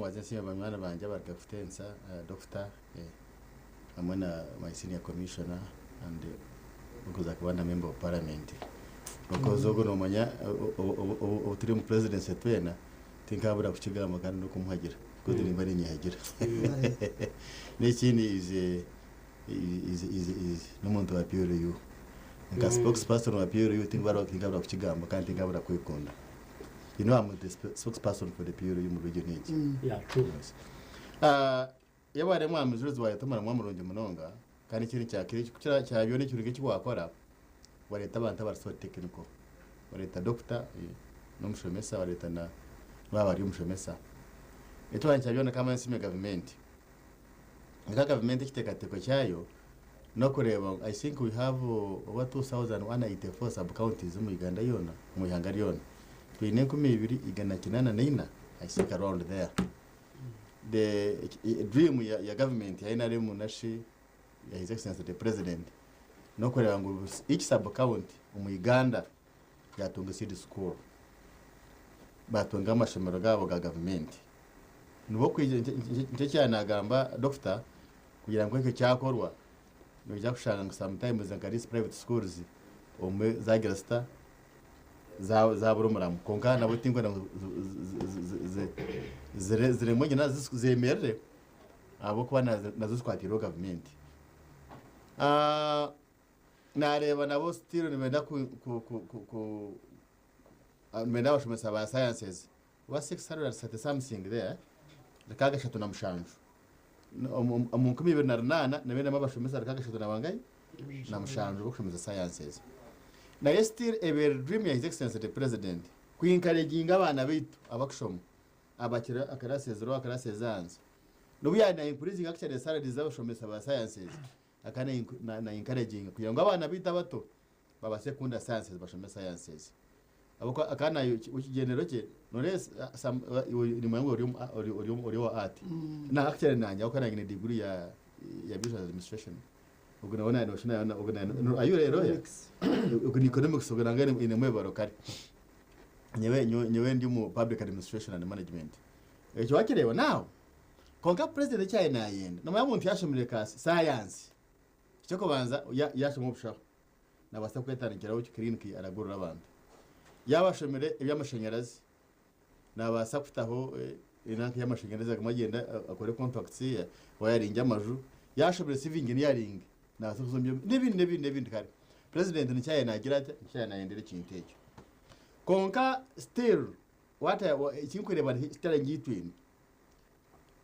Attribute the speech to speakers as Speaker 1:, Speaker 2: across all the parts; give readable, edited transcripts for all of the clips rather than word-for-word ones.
Speaker 1: Mbaze nsiime banywani bangye abarikuza kutensa, Dokita hamwe na my senior commissioner and orikuza kuba na member of parliament because ogwo nomanya obu turi omu presidency twena tinkabura kukigamba kandi n'okumuhagira because nimba ninyehagira. N'ekindi is is is is n'omuntu wa PLU nka spokesperson wa PLU tinkabura kukigamba kandi tinkabura kwekunda. You know I'm the spokesperson for the PLU mu region egi.
Speaker 2: Yeah, true.
Speaker 1: Yes. Uh, yaba ari mwami Jules wayeta omurimo murungi munonga kandi ekindi kyakira kukira kya byona ekirungi eki wakora wareeta abantu abari so technical wareeta doctor eh, n'omushomesa wareeta na waaba ari omushomesa ekyo kya byona kama nsiime gavumenti nka gavumenti ekiteekateeko kyayo n'okureeba ngu I think we have oba 2184 sub counties omu Uganda yoona, omu ihanga ryona. Twine 2904, I think around there. The dream ya, ya government ya NRM nashi ya His Excellency the President n'okureeba ngu each sub county omu Uganda yatunga seed school. Batunga amashomero gaabo ga gavumenti. Nibwo kwija nikyo kyanagamba doctor kugira ngu ekyo kyakorwa noija kushanga ngu sometimes nka these private schools obumwe zagira zita zabura omuramo kwonka nabwo tinkwenda ngu ziremwe nyina zemerere ahabw'okuba nazo zikwatiirweho gavumenti. Nareeba nabo still nibenda ku nibenda abashomesa ba sciences oba 630 something there 637 omu 2008 nibendamu abashomesa 600 na bangahi na mushanju b'okushomesa sciences naye still ebaire dream ya his excellency the president ku encouraginga abaana baitu abakushoma abakira class ezi lower class ez'ahansi n'obu yaaba na increasing actually salaries z'abashomesa ba sciences akaba na na encouraginga kugira ngu abaana baitu abato babaase kukunda sciences bashome sciences ahabw'okuba akaba nayo ekigyendererwa kye noreeba some iwe nimanya ngu ori ori ori ori owa art na actually nanye ahabw'okuba nanye nyine degree ya ya business administration ogwo nawe naaba noshusha nawe ogwo nawe are you a lawyer? Ogwo ni economics ogwo nangwa ainemu ebibaro kare nyowe nyowe ndi omu public administration and management ekyo wakireeba now kwonka president eki yaabaire nayenda nomanya omuntu yashomire ka science Eky'okubanza, yaashoma obushaho, naabaasa kwetandikiraho kiriniki aragurira abantu. Yaaba ashomire eby'amashanyarazi, naabaasa kutaho enanka y'amashanyarazi agume agyende akore contracts, wayaringe amaju. Yaaba ashomire civil engineering, naabaasa kuza omu n'ebindi n'ebindi n'ebindi kare. Purezidenti nikyo yaabaire naagira ata, nikyo yaabaire naayendera ekintu ekyo. Kwonka still what I eki ndikureeba challenge ei twine,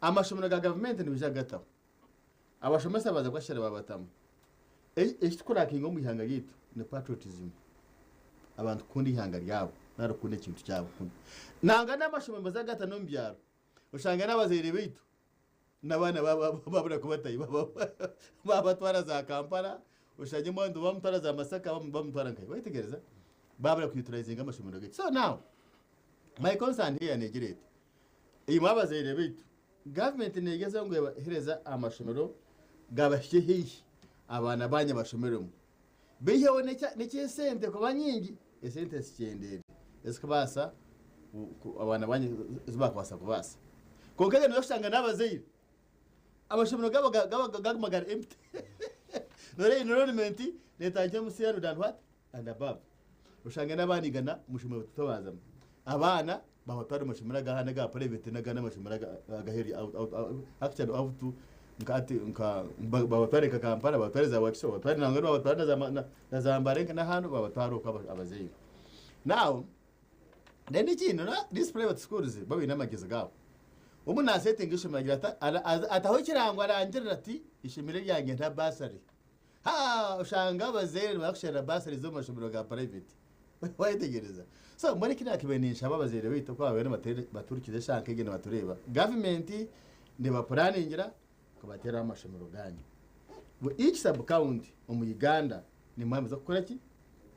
Speaker 1: amashomero ga gavumenti nibaija kugataho. Abashomesa baza kwashara babatamu. Eki tukurakinga omu ihanga ryaitu ni patriotism. Abantu kukunda ihanga ryabo nari kukunda ekintu kyabo. Nanga n'amashomero nibaza kugata n'omu byaro. Oshange n'abazaire baitu n'abaana babura kubatayo babatwara za Kampala, oshange omwana bamutwara za Masaka bamutwara nkahi. Wayetegereza? Babura ku utilizinga amashomero gaitu. So now, my concern here negira eti, imwe abazaire baitu Gavumenti negyezaho ngu ebahereze amashomero gabahikye haihi abaana banyu bashomeremu. Beiheho nekyesente kuba nyingi, esente zikyendeere ezikubaasa abaana banyu ezibakubaasa kubaasa. Kwonka ebyo noshanga nabazaire amashomero gabo gaguma gari empty. Noreeba enrollment netandikira omu 300 and what? And above. Oshange n'abaana igana omu ishomero titwabazamu. Abaana babatwara omu mashomero ag'ahandi aga private n'agandi amashomero ag'aheeru actually out nka hati nka babatware nka Kampala babatware za Wakiso babatware nangwa babatware na za Mbale n'ahandi babatware okwo abazaire. Now then ekindi these private schools bo baine amagyezi gaabo. Omu naasetinga ishomero agira ati ataho ekirango arangirira ati ishomero eryangye nta bursary. Haa oshanga abazaire nibakusherura bursaries omu mashomero ga private. Wayetegyereza? So mbwenu eki nakibaire ninshaba abazaire baitu oku babaire nibaturikiriza eshaaha nk'egi nibatureeba, gavumenti nebapuraningira kubateeraho amashomero gaanyu. Each sub county omu Uganda nimwaheza kukora ki?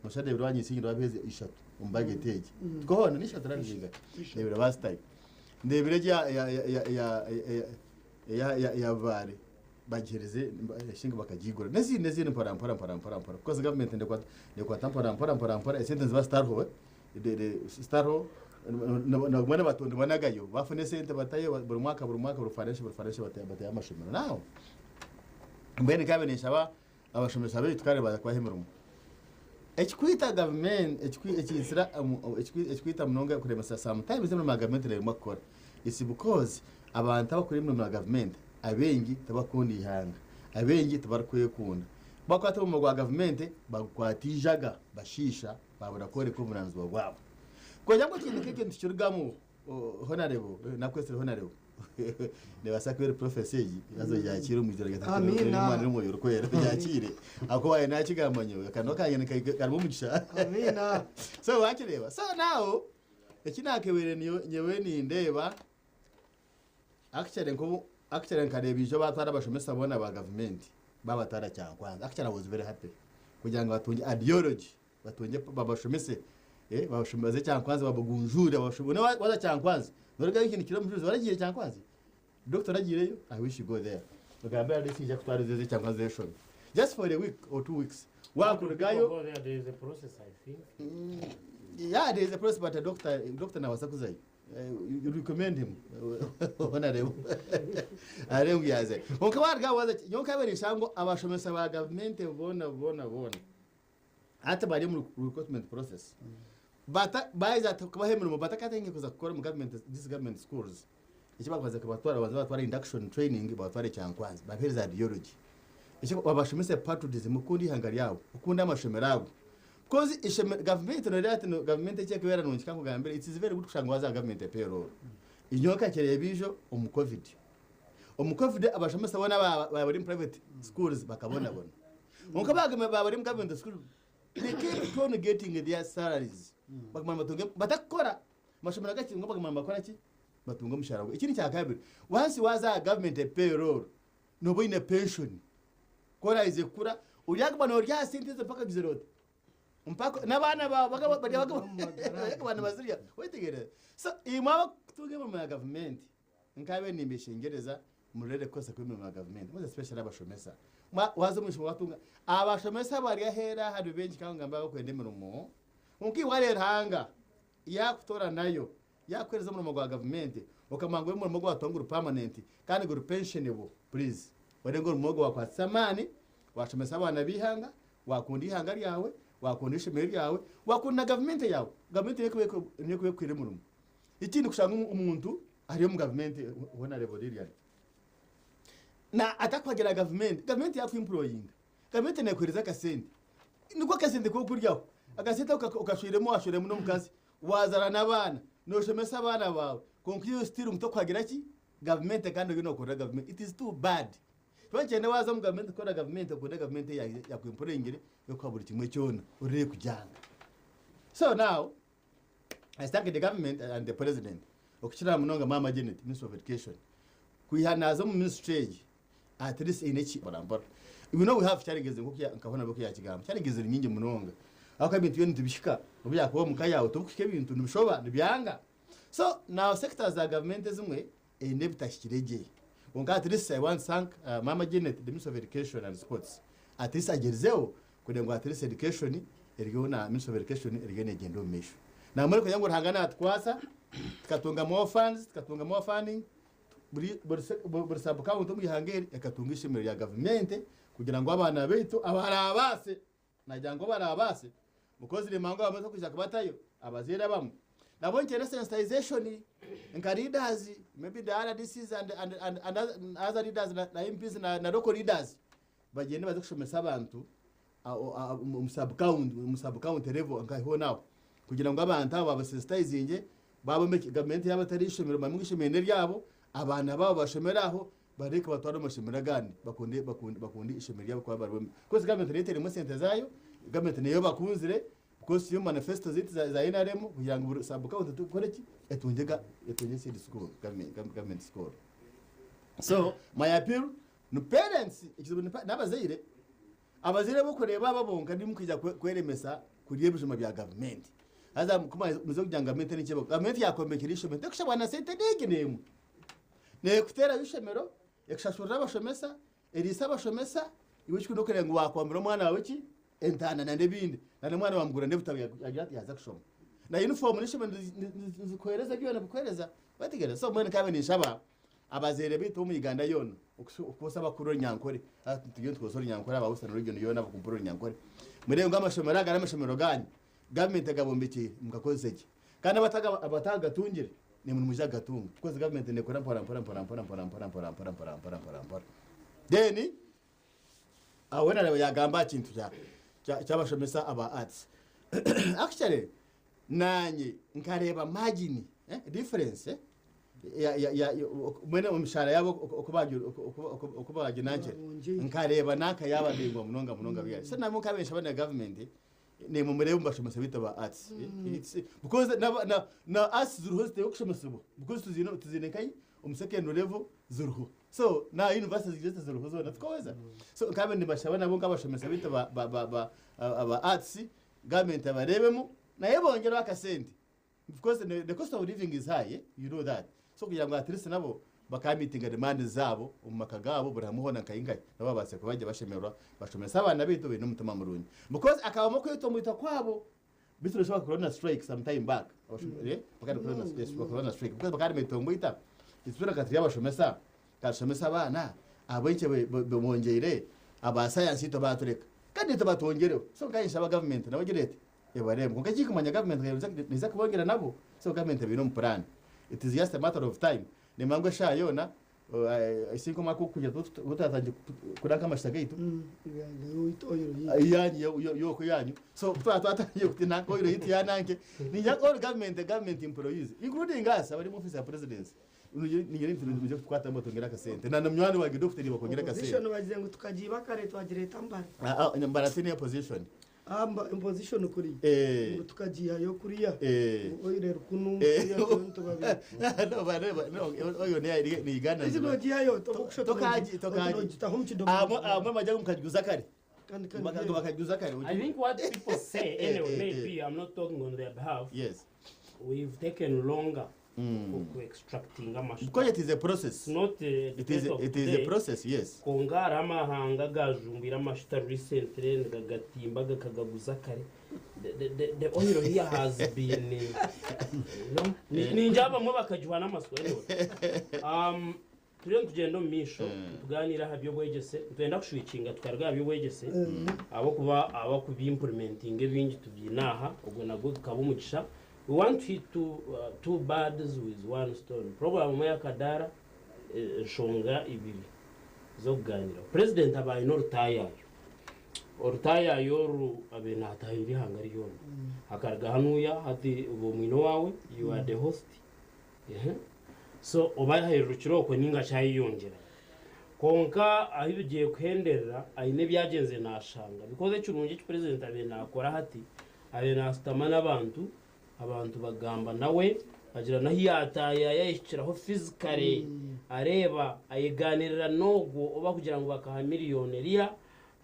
Speaker 1: Noshusha ndeebire wanyitsi wabiheeza ishatu omu budget egi. Tikwo hoona n'ishatu nari zingari? Ndeebire baazitayo. Ndeebire egi ya ya ya ya ya ya ya Bbaale. Bagihereze esente bakagigura n'ezindi n'ezindi mpora mpora mpora mpora mpora because government nekwata nekwata mpora mpora mpora mpora esente niziba zitariho zitariho. Nibaguma nibatondibwa nagayo bafuna esente batayo buri mwaka buri mwaka buri financial buri financial batayo amashomero. Now mbwenu nkabe ninshaba abashomesa baitu kare baza kubaha emirimo. Ekikwita gavumenti ekiitsira ekikwita munonga kuremesa sometimes emirimo ya gavumenti neremwa kukora it's because abantu abakukora emirimo ya gavumenti abaingi tibakukunda eihanga, abaingi tibarikwekunda. Ku bakukwata omurimo gwa gavumenti bagukwata eijaga bashiisha babura kworeka obujunaanizibwa bwabo. Kugira ngu ekintu nk'ekyo nikirugamu Honarebo, nakwetsire Honarebo, nebaasa kuba eri prophecy egi, haza ogyakiire omu izina rya Tata n'Omwana n'Omwoyo Orikwera, ogyakiire ahakuba waaye nakigamba nyowe akanwa kangye karimu omugisha.
Speaker 2: Amiina.
Speaker 1: So wakireeba. So now eki nakebeire nyowe nindeeba actually nkobu actually nkareeba ijo batwara abashomesa boona ba gavumenti babatwara Kyankwanzi. Actually I was very happy kugira ngu batungye ideology batungye babashomese eh, baze Kyankwanzi babagunjuure babashome. Waza Kyankwanzi norugayo ohindukire omujuzi waragiire Kyankwanzi? Doctor oragiireyo? I wish you go there. Ogambe RDC ija kutwara eze Kyankwanzi eshome. Just for a week or 2 weeks. Wakurugayo
Speaker 3: Go there, there is a process, I think.
Speaker 1: Yeah, there is a process, but a doctor nabaasa kuzayo. You recommend him. Honorable. Are ngu yaze. Konka waruga waza nyowe nkabeire ninshaba ngu abashomesa ba gavumenti boona boona boona hati bari omu recruitment process. Bata baheza kubaha emirimo batakatangiire kuza kukora omu government these government schools. Eki bakubanza kubatwara babanza babatwara induction training babatware Kyankwanzi babahereza ideology. Eki babashomese patriotism kukunda eihanga ryabo, kukunda amashomero ago. Because ishomero gavumenti noreeba hati gavumenti eki erikubeera nungi kankugambire it is very good kushanga waza aha gavumenti payroll. Nyowe nkakireeba ijo omu covid. Omu covid abashomesa boona ababa bari omu private schools bakabonabona. Kwonka baguma baba bari omu government school they kept on getting their salaries. Baguma nibatunga batakukora amashomero agakingwa baguma nibakora ki? Batunga omushara gwe. Ekindi kyakabiri once waza aha government payroll nooba oine pension. Ku oraahize kukura oryaguma noorya aha sente ezo mpaka ogizire ota? Mpaka n'abaana baawe baryaguma nibazirya. Wetegereze. So imwe abarikutunga emirimo ya gavumenti nkabe nimbeshengyereza murere kukozesa kubi emirimo ya gavumenti most especially abashomesa. Waaza omu ishomero watunga abashomesa bari aheeru aha ni baingi kandi ngambe abarikwenda emirimo kwonka iwe wareeba Ruhanga yaakutoora nayo yakuheereza omurimo gwa gavumenti okamanya ngu omurimo ogu watunga guri permanent kandi guri pensionable please oreebe ngu omurimo ogu wakwatisa amaani washomesa abaana b'eihanga wakunda eihanga ryawe wakunda eishomero ryawe wakunda na gavumenti yaawe gavumenti niyo erikuba ekuhaire omurimo ekindi kushanga omuntu ari omu gavumenti Honourable Lilian na atakuhagira gavumenti gavumenti yaku employinga gavumenti nekuheereza akasente niko akasente kokuryaho akasente ako okashweiremu washweiremu n'omukazi wazaara n'abaana noshomesa abaana baawe kwonka iwe still ngu tokuhagira ki gavumenti kandi oriyo nokorera gavumenti it is too bad kiba nikyenda waaza omu gavumenti kukora gavumenti okunde gavumenti eyaku employingire ekuha buri kimwe kyona orire kugyanga so now I thank the government and the president okukira munonga Mama Janet Minister of Education kwiha naaza omu ministry egi at least eine eki mpora mpora we know we have challenges nkoku nka honorable oku yakigamba challenges ziri nyingi munonga ahabw'okuba ebintu byona nitubihika obu byakuba omu ka yaawe tobikuhika ebintu nibishoba nibyanga so now sectors za government ezimwe eine ebitahikire gye kwonka at least I want to thank Mama Janet the Minister of Education and Sports at least agyerizeho kugira ngu at least education eriyo na Ministry of Education eriyo negyenda omu maisho nambwenu kugira ngu Ruhanga natukwasa tukatunga more funds tukatunga more funding buri buri buri sub county omu ihanga eri ekatunga eishomero rya gavumenti kugira ngu abaana baitu abarabaase nagira ngu abarabaase because rimwe bamaze kwija kubatayo abazaire abamwe nabo nikyenda sensitization nka leaders maybe the RDCs and other leaders na MPs na local leaders bagyende baze kushomesa abantu omu sub county omu sub county level nka hoona aho kugira ngu abantu abo babasensitizinge baaba gavumenti yaaba etari ishomero bamanye ngu ishomero n'eryabo abaana baabo bashomere aho bareke batware omu mashomero agandi bakunde bakunde bakunde ishomero ryabo kuba barimu because gavumenti neyo eteremu esente zaayo gavumenti neyo bakunzire because yo manifesto zaitu za NRM kugira ngu buri sub county tukore ki etungye etungye seed school government school so my appeal ni parents ekizibu n'abazaire abazaire bokureeba aba bonka nimwe mukwija kweremesa kurya ebijuma bya gavumenti haza muze kugira ngu gavumenti nikyo gavumenti yakombekire ishomero tekushabwa na sente n'egi n'emwe nekuteeraho ishomero ekushashurira abashomesa eriisa abashomesa iwe ekikuru n'okureeba ngu wakwambura omwana waawe ki entaana na n'ebindi na n'omwana wamugurira n'ebitabo yagira ati yaaza kushoma. Na uniform n'eishomero nizikuheereza byona bikuheereza. Wetegereza? So mbwenu nkabe ninshaba abazaire baitu b'omu Uganda yoona okukozesa abakuru Orunyankore, hati turiyo nitukozesa Orunyankore aba Western Region yoona bakumpurira Orunyankore. Mureebe ngu amashomero aga n'amashomero gaanyu, gavumenti egabombekiire mugakozese gye. Kandi abatakagatungire naimwe nimwija kugatunga because gavumenti neekora mpora mpora mpora mpora mpora mpora mpora mpora mpora mpora mpora mpora. Then aho we nareeba yagamba aha kintu ky'abashomesa aba arts. Actually naanye nkareeba margin, difference mbwenu emishahara yaabo oku baginankire, nkareeba nanka yaaba ndaingwa munonga munonga really. So nabwo nkaaba ninshaba na gavumenti naimwe mureebe omu bashomesa baitu aba arts. Because na arts ziriho ziteire kushomesibwa because tuziine nkahi omu secondary level ziriho. So na university ziriho ziriho zoona tikoweza. So nkaaba nibashaba nabo nk'abashomesa baitu aba arts Government abareebemu nayo ebongyereho akasente because the cost of living is high eh? You know that. So kugira ngu at least nabo baka meetinga demands zaabo omu maka gaabo buri hamwe hoona nkahi nkahi nabo babaase kuba gye bashemererwa bashomese abaana baitu baine omutima murungi because akabamu okwetomboita kwabo beitu noshusha bakakora na strike some time back eh, bakakora na yes, bakakora na strike because bakaba nibetomboita itwe twena ka turi abashomesa Ka tushomese abaana ahabw'enki bongyeire aba sayansi itwe baatureka kandi itwe batwongyereho. So nkaanye nshaba gavumenti nabo egire eti ebareebe. Kwonka ekinkumanya gavumenti neija kubongyera nabo, so gavumenti ebaine omu puraani. It is just a matter of time. Nimanya ngu eshaaha yoona I think omwaka ogurikwija obu turaatandikye kuranka amashuta gaitu, yanyu y'oku yanyu, so obu turaaba twatandikire kuti nanka oil yaitu yananke, ningira ngu all government, government employees including us abari omu ofiisi ya presidency, Niinyenda ebintu nibiija kutukwatamu batwongyere akasente. Na munywani wangye dokita niiwe bakwongyere akasente.
Speaker 2: Opposition bagize ngu tukagiiba kare twagireeta Mbare.
Speaker 1: Ah, ah, Mbare ati ni opposition.
Speaker 2: Ah, opposition kuriya.
Speaker 1: Eh.
Speaker 2: Ngu tukagiihayo kuriya.
Speaker 1: Eh.
Speaker 2: Ngu oil eri kunu
Speaker 1: Eh.
Speaker 2: kuriya turiyo nitubabiika.
Speaker 1: No, bareba, no, oyo ni ni Uganda.
Speaker 2: Ezi nogiihayo
Speaker 1: Tokaagi, tokaagi.
Speaker 2: nogitaho omu kidomora.
Speaker 1: Amwe amwe bajya mukagiguza kare.
Speaker 2: Kandi kandi
Speaker 1: Bakagiguza kare.
Speaker 3: I think what people say, anyway,
Speaker 1: Eh, eh,
Speaker 3: maybe I'm not talking on their behalf.
Speaker 1: Yes.
Speaker 3: We've taken longer ku extractinga amashuta.
Speaker 1: Because it is a process.
Speaker 3: It's not a
Speaker 1: It is
Speaker 3: debate of
Speaker 1: it is a
Speaker 3: today.
Speaker 1: process, yes.
Speaker 3: Kwonka hariho amahanga agajumbwire amashuta recently nigagatimba gakagaguza kare. The, the, the, the oil here has been, you know, ningira abamwe bakagiha n'amasiko anyway. Turiyo nitugyenda omu maisho nitugaaniira aha by'obwegyese. Nitwenda kushwikinga tukaruga aha by'obwegyese ahabw'okuba abarikubi-implementinga ebingi tubiine aha, ogwo nagwo gukaba omugisha. We want to hit two birds with one stone. Puroguraamu emwe y'akadaara, enshonga ibiri z'okugaaniiraho. Purezidenti aba aine orutaayaayo. Orutaayaayo oru abaire naataahirira eihanga ryona. Akaruga hanuuya hati oba omwine owaawe, you are the host. So oba yahererukire okwo ninga shi ayeyongyerayo. Kwonka ahu bigiye kuhenderera aine ebi agyenzire nashanga because ekirungi eki president abaire nakora hati abaire nashutama n'abantu, abantu bagamba nawe agira n'ahu yataayaaya yayehikiraho physically areeba ayeganirira n'ogwo ou bakugira ngu bakaha million eriya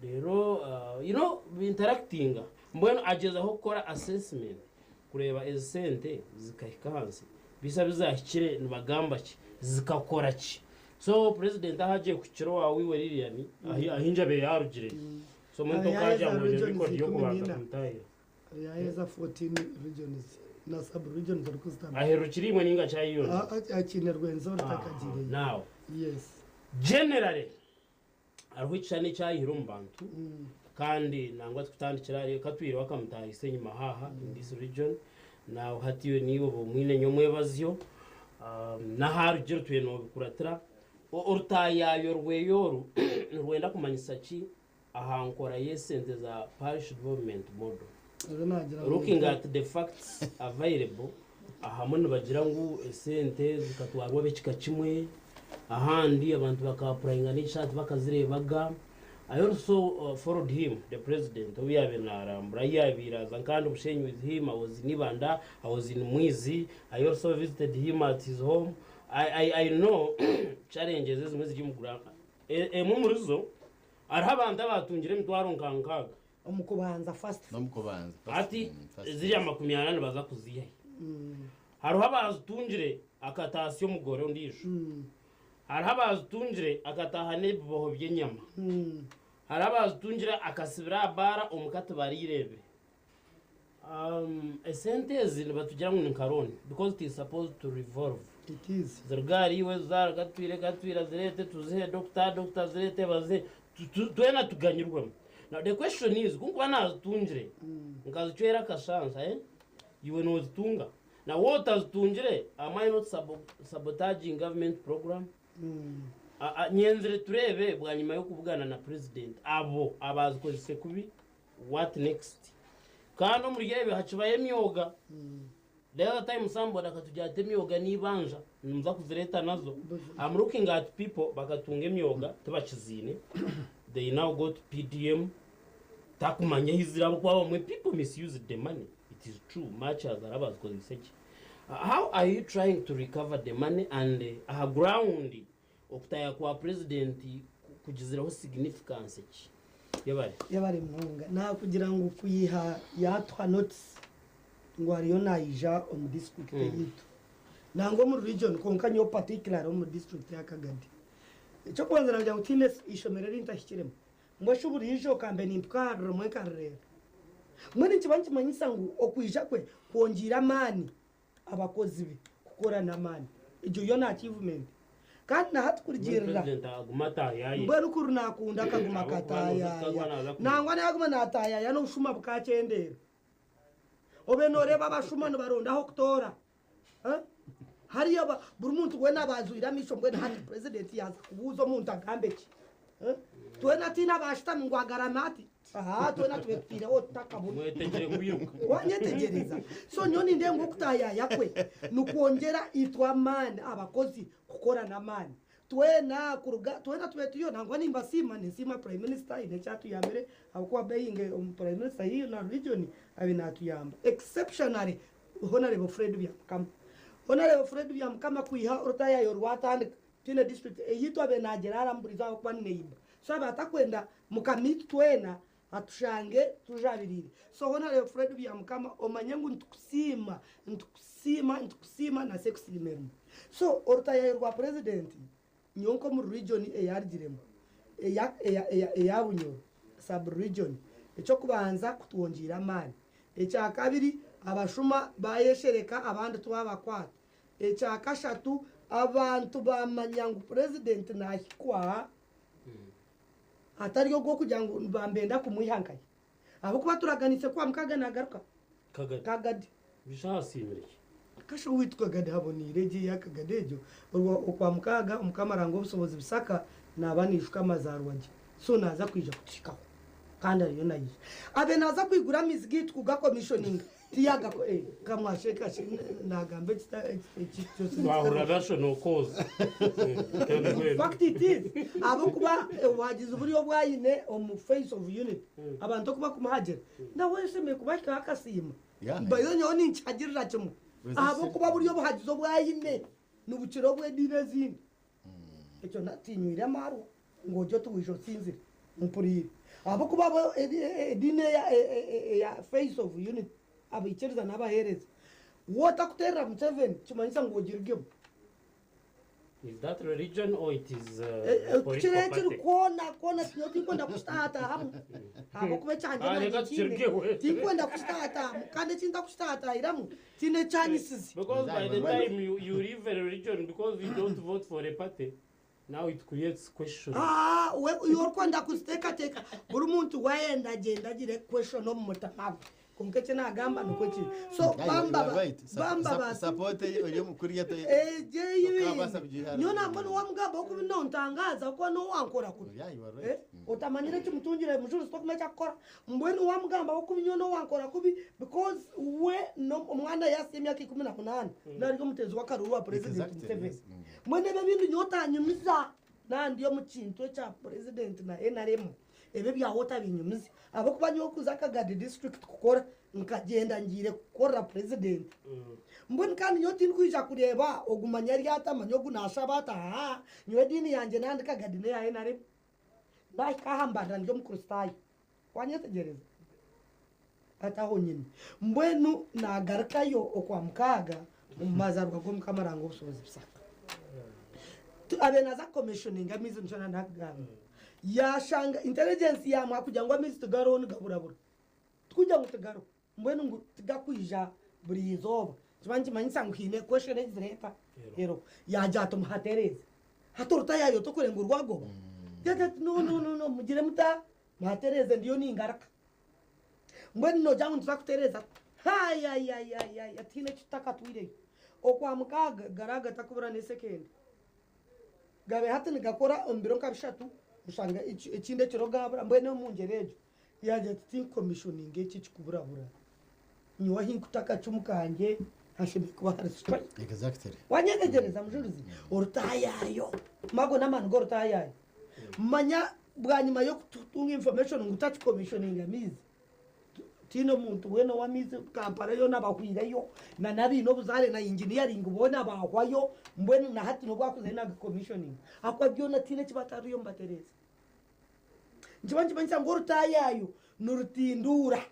Speaker 3: reero you know interactinga mbwenu agyezaho kukora assessment Kureeba ezi sente zikahika ahansi, beitu abu zahikire nibagamba ki, zikakora ki? So President ahu agiye kuhikira owaawe iwe Lilian, ahu enjabe yaarugire. So mbwenu
Speaker 2: Hariho
Speaker 3: tokagira
Speaker 2: eza
Speaker 3: ngu oine
Speaker 2: regions
Speaker 3: record
Speaker 2: ikumi
Speaker 3: y'okubanza
Speaker 2: n'ina.
Speaker 3: kumutaahira.
Speaker 2: Hariho eza 14 regions na sub regions orikuzitandika.
Speaker 3: Aherukire imwe ninga ki ayeyongyera?
Speaker 2: Akiine Rwenzori takagiireyo.
Speaker 3: Now,
Speaker 2: Yes.
Speaker 3: generally, Hariho ekishushani ekyayihire omu bantu kandi nangwa tikutandikira ahari katwireho akamutahisa enyima haaha in this region now hati iwe niiwe oba omwine nyomwebazyo n'aharugire otwire nobikuratira orutayayo rweye oru nirwenda kumanyisa ki aha nkora y'esente za parish development model looking at the facts available ahamwe nibagira ngu esente zikatwarwa ab'ekika kimwe Ahandi abantu baka apurayinga n'ekisha tibakazireebaga. I also followed him, the president, obu yaabaire naarambura ahu yaabaire aza nka ndi Bushenyi with him, I was in Ibanda, I was in Mwizi, I also visited him at his home. I, I, I know challenges ezimwe eziri omu ground. Emwe omuri zo, hariho abantu abaatungire emitwaro nka nkaaga.
Speaker 4: Omu kubanza first.
Speaker 1: N'omu kubanza.
Speaker 3: Hati ziriya 40 nibaza kuziiha hi? Hariho abaazitungire akataasya omugore ondiijo. Hariho abaazitungire akataaha n'ebiboho by'enyama. Hariho abaazitungire akasibira aha baara omuka tibariireebire. Esente ezi nibatugira ngu ni nka loan because it is supposed to revolve.
Speaker 2: It is.
Speaker 3: Ziruga ahari iwe zaara Katwire, Katwire azireete tuzihe doctor, doctor azireete bazihe twena tuganyirwemu. Now the question is ku nkuba naazitungire nkazicwera akashansa eh, iwe noozitunga? Na waaba otazitungire am I not sabotaging government program? Nyenzire tureebe bwanyima y'okubugana na president abo abaazikozise kubi What next? Kandi omuri ebyo hakibayo emyoga. The other time somebody akatugira ati emyoga n'eibanja nimuza kuzireeta nazo. I'm looking at people bakatunga emyoga tibakiziine they now go to PDM takumanya ahi ziri ahabw'okuba abamwe people misused the money it is true much as araba azikozeise gye. How are you trying to recover the money and aha ground Okutaaya kwa Purezidenti kugizireho significance ki? Yebare.
Speaker 2: Yebare munonga. Nakugira ngu kwiha yatuha notice ngu ariyo naija omu district eyitu nangwa omu region kwonka nyowe particularly omu district ya Kagadi. Ekyokubanza nagira ngu tihaine ishomero eri ntahikiremu. Mbwenu shi buriijo kambe nimpika ahari rimwe nkarireeba. Mbwenu nikiba nikimanyisa ngu okwija kwe kwongyeire amaani abakozi be kukora n'amaani. Egyo yoona achievement. Kandi na hati kurugiirira mbwenu kuri naakunda akaguma akataayaaya. Nangwa naaguma naataayaaya n'obushuma bukakyendeera. Obe nooreeba abashuma nibaronda ah'okutoora. Hariya buri muntu weena abaazwire amaisho mbwenu hati purezidenti yaaza kubuuza omuntu agambe ki? Twena tihaine abaashutami ngu agarame ati. Ahaa twena tube tutaireho tutakabona.
Speaker 3: Mwetegire kwiruka.
Speaker 2: Wanyetegyereza? So nyowe nindeeba ngu okutaayaaya kwe nikwongyera itwe amaani abakozi kukora n'amaani. Twena kuruga twena tube turiyo nangwa nimbasiima ninsiima Prime Minister haine eki atuyambire ahabw'okuba being omu Prime Minister haihi na region abe natuyamba exceptionally Honarebo Fred Byamukama. Honarebo Fred Byamukama kwiha orutaayaayo rwatandika Twine district eyitu abe nagiraramu burizo ahabwokuba ni neighbor so abe atakwenda mukama itu twena atushange tujabirire so hona reba Fred Byamukama omanye ngu nitukusiima nitukusiima nitukusiima na sekusiima erimu so orutayayo rwa president nyowe nkomuri region eyarugiremu eya eya eya eya Bunyoro sub region ekyokubanza kutwongyire amaani ekyakabiri abashuma bayeshereka abandi twabakwata Ekya kashatu, abantu baamanya ngu purezidenti naahikwa atari ogw'okugira ngu nibambenda kumwiha nkahi. Ahabw'okuba turaganiise ku Wamukaaga naagaruka.
Speaker 3: Kagadi.
Speaker 2: Kagadi.
Speaker 3: Bisha hasiimire ki?
Speaker 2: Kasha owaitu Kagadi haboneire egyo eya Kagadi egyo. Orwa Okwamukaaga Omukama Aranga Obusobozi Bisaka naaba naijuka amazaarwa gye. So naaza kwija kutuhikaho. Kandi ariyo naija. Abe naaza kwigura amaizi gaitu kugakomishoninga. Tiyagako eh kamwasheka shi nagamba ekita eki kyose
Speaker 3: Twahurira basho nokooza.
Speaker 2: In fact it is ahabw'okuba obuhagizi buri obu aine omu face of unity abantu oku bakumuhagira nawe ashemereire kubahikaho akasiima.
Speaker 1: Yeah.
Speaker 2: By nyowe ninkihagirira kimwe ahabw'okuba buri obuhagizi obu aine nibukira obw'ediini ezindi. Ekyo na tinywire amaarwa ngu ogye oti waija osinzire. Mpuriire. Ahabw'okuba bo ediini eya eya Face of Unity, abaikiriza n'abaheereza, wootakuteerera Museveni kimanyisa ngu ogirugemu.
Speaker 3: Is that religion or it is a political
Speaker 2: Kiro
Speaker 3: party?
Speaker 2: ekiri kwona kwona nyowe tinkwenda kukitaatahamu ahabw'okuba ekyangye
Speaker 3: Ah,
Speaker 2: nanye
Speaker 3: reka
Speaker 2: nkiine.
Speaker 3: tukirugemu.
Speaker 2: Tinkwenda kukitaatahamu kandi eki ntakukitaatahiramu tihaine ekyanyisize.
Speaker 3: Because by the time you leave a religion because you don't vote for a party, Now it creates questions.
Speaker 2: Aa, we iwe orikwenda kuziteekateeka buri muntu waayenda agyende agire question omu mutima gwe kwonka eki naagamba nikwo kiri so
Speaker 1: Yeah, you
Speaker 2: bamba
Speaker 1: are
Speaker 2: ba-
Speaker 1: right.
Speaker 2: bamba bati
Speaker 1: Support eri omu kuriya to-
Speaker 2: egyo
Speaker 1: Tokabaasa kugiha-
Speaker 2: nyowe nangwa niwamugamba okubi nontangaaza ahabw'okuba nowankora kubi
Speaker 1: Yeah, you are right.
Speaker 2: Eh, otamanyire ekimutungire mujurizi tokumanya ekyakukora mbwenu wamugamba okubi nyowe nowankora kubi because we no- omwana yaasya emyaka 18 nari omuteezi w'akaruru wa president
Speaker 1: Exactly,
Speaker 2: Museveni
Speaker 1: yes.
Speaker 2: Mbwenu ebi ebindi nyowe otanyumiza naaba ndi omu kintu ekya purezidenti na nrm ebi ebyawe otabinyumiza ahabw'okuba nyowe kuza Kagadi district kukora nkagyenda ngiire kukorera purezidenti. Mbwenu kandi nyowe tindikwija kureeba ogu manya ari ata manya ogu naashaba ata haa nyowe ediini yangye naaba ndi Kagadi n'eya nrm. Naahika aha mbarira ndi Omukristaayo. Wanyetegyereza? Hati aho nyine. Mbwenu naagarukayo Okwamukaaga omu mazaarwa g'Omukama Ruhanga Obushobozi Busaka. Abe naaza kukomeshoninga amaizi nikyo naakugamba. Yaashanga intelligence yaamuha kugira ngu amaizi tigariho nigaburabura. Tikugira ngu tigariho. Mbwenu ngu tigakwija buri izooba. Nikiba nikimanyisa ngu haine question ezireeta Ero. Yaagira ati muhatereeze. Hati orutayaayo tokurenga orwagoba? Yaagira ati no no no no mugire muta? Muhatereeze ndiyo ningaruka. Mbwenu noogira ngu nituza kutereeza tuta? Haayayayaya tihaine eki tutakatwireyo. Okwa mukaaga garaba gatakubura n'esekendi. Gabe hati nigakora omu biro nka bishatu oshanga ekindi ekiro gaabura mbwenu omu ngyero egyo. Yaagira ati, Tinkukomishoninga eki ekikuburabura. Nyowe ahi nkuta akacumu kangye hashemereire kuba hari straight.
Speaker 1: Exactly.
Speaker 2: Wanyetegyereza Mujurizi? Orutaayaayo. Mago n'amaani g'orutaayaayo. Manya bwanyima y'okutunga information ngu takikomishoninga maizi, tihaine omuntu weena ow'amaizi Kampala yoona bahwireyo, na n'abaine obuzaare na engineering boona baahwayo, mbwenu na hati n'obu akuzayo nagikomishoninga. Ahakuba byona tihaine eki batariyo nibatereeza. Nikiba nikimanyisa ngu orutaayaayo nirutinduura.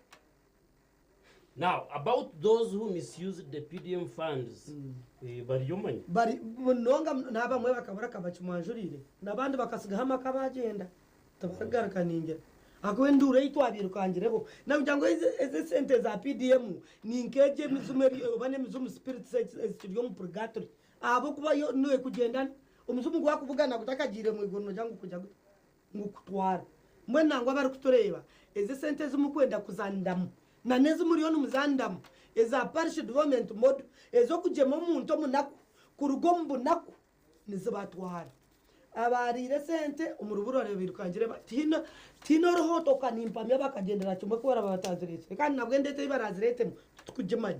Speaker 3: Now about those who misused the PDM funds bariyo omanya?
Speaker 2: Bari munonga n'abamwe bakabura kabakimwanjuriire n'abandi bakatsigaho amaka bagyenda tibarikugaruka ningira ahakuba enduuru ei twabiirukangireho nakugira ngu ezi esente za PDM ni nk'egyo emizimu eri oba n'emizimu spirits ezikiri omu purgatory ahabw'okuba yo neekugyenda omuzimu gwakubugana gutakagiire omu iguru noogira ngu kugira guta? Ngu kutwara. Mbwenu nangwa abarikutureeba, ezi esente ezi murikwenda kuzaniramu na n'ezi muriyo nimuzaniramu eza Parish Development Model ez'okugyema omuntu omunaku kuruga omu bunaku nizibatwara. Abaariire esente omuri burore bairukangire ba tihaine tihaine orihotoka nimpamya bakagyendera kimwe ku baraba batazireetsire kandi nabwo endeeto ei baraazireetemu titukugimanya.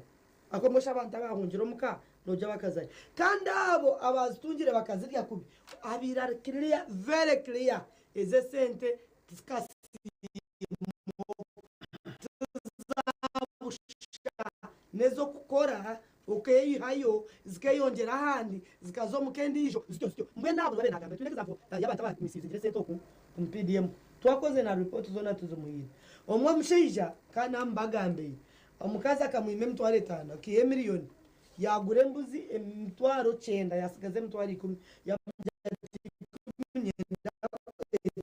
Speaker 2: Ahabw'okuba mbwenu shi abantu abaahungire omu ka noija bakazayo. Kandi abo abaazitungire bakazirya kubi, abaire ari clear, very clear, ezi esente tizikasiimwa, tizaabusha, n'ez'okukora okeeyihayo zikeeyongyera ahandi zikaza omu ka endiijo zityo zityo. Mbwenu abo nibo naagamba. Twine example y'abantu abaamisiyuzingire esente oku omu PDM. Twakozire na report zoona tuzimuhaire. Omwe omushaija kandi naamubagambiire, Omukazi akamwima emitwaro etaano, akaiha emiliyoni, yaagura embuzi emitwaro kyenda, yaatsigaza emitwaro ikumi. Yaamugira ati, Ikumi niinyenda,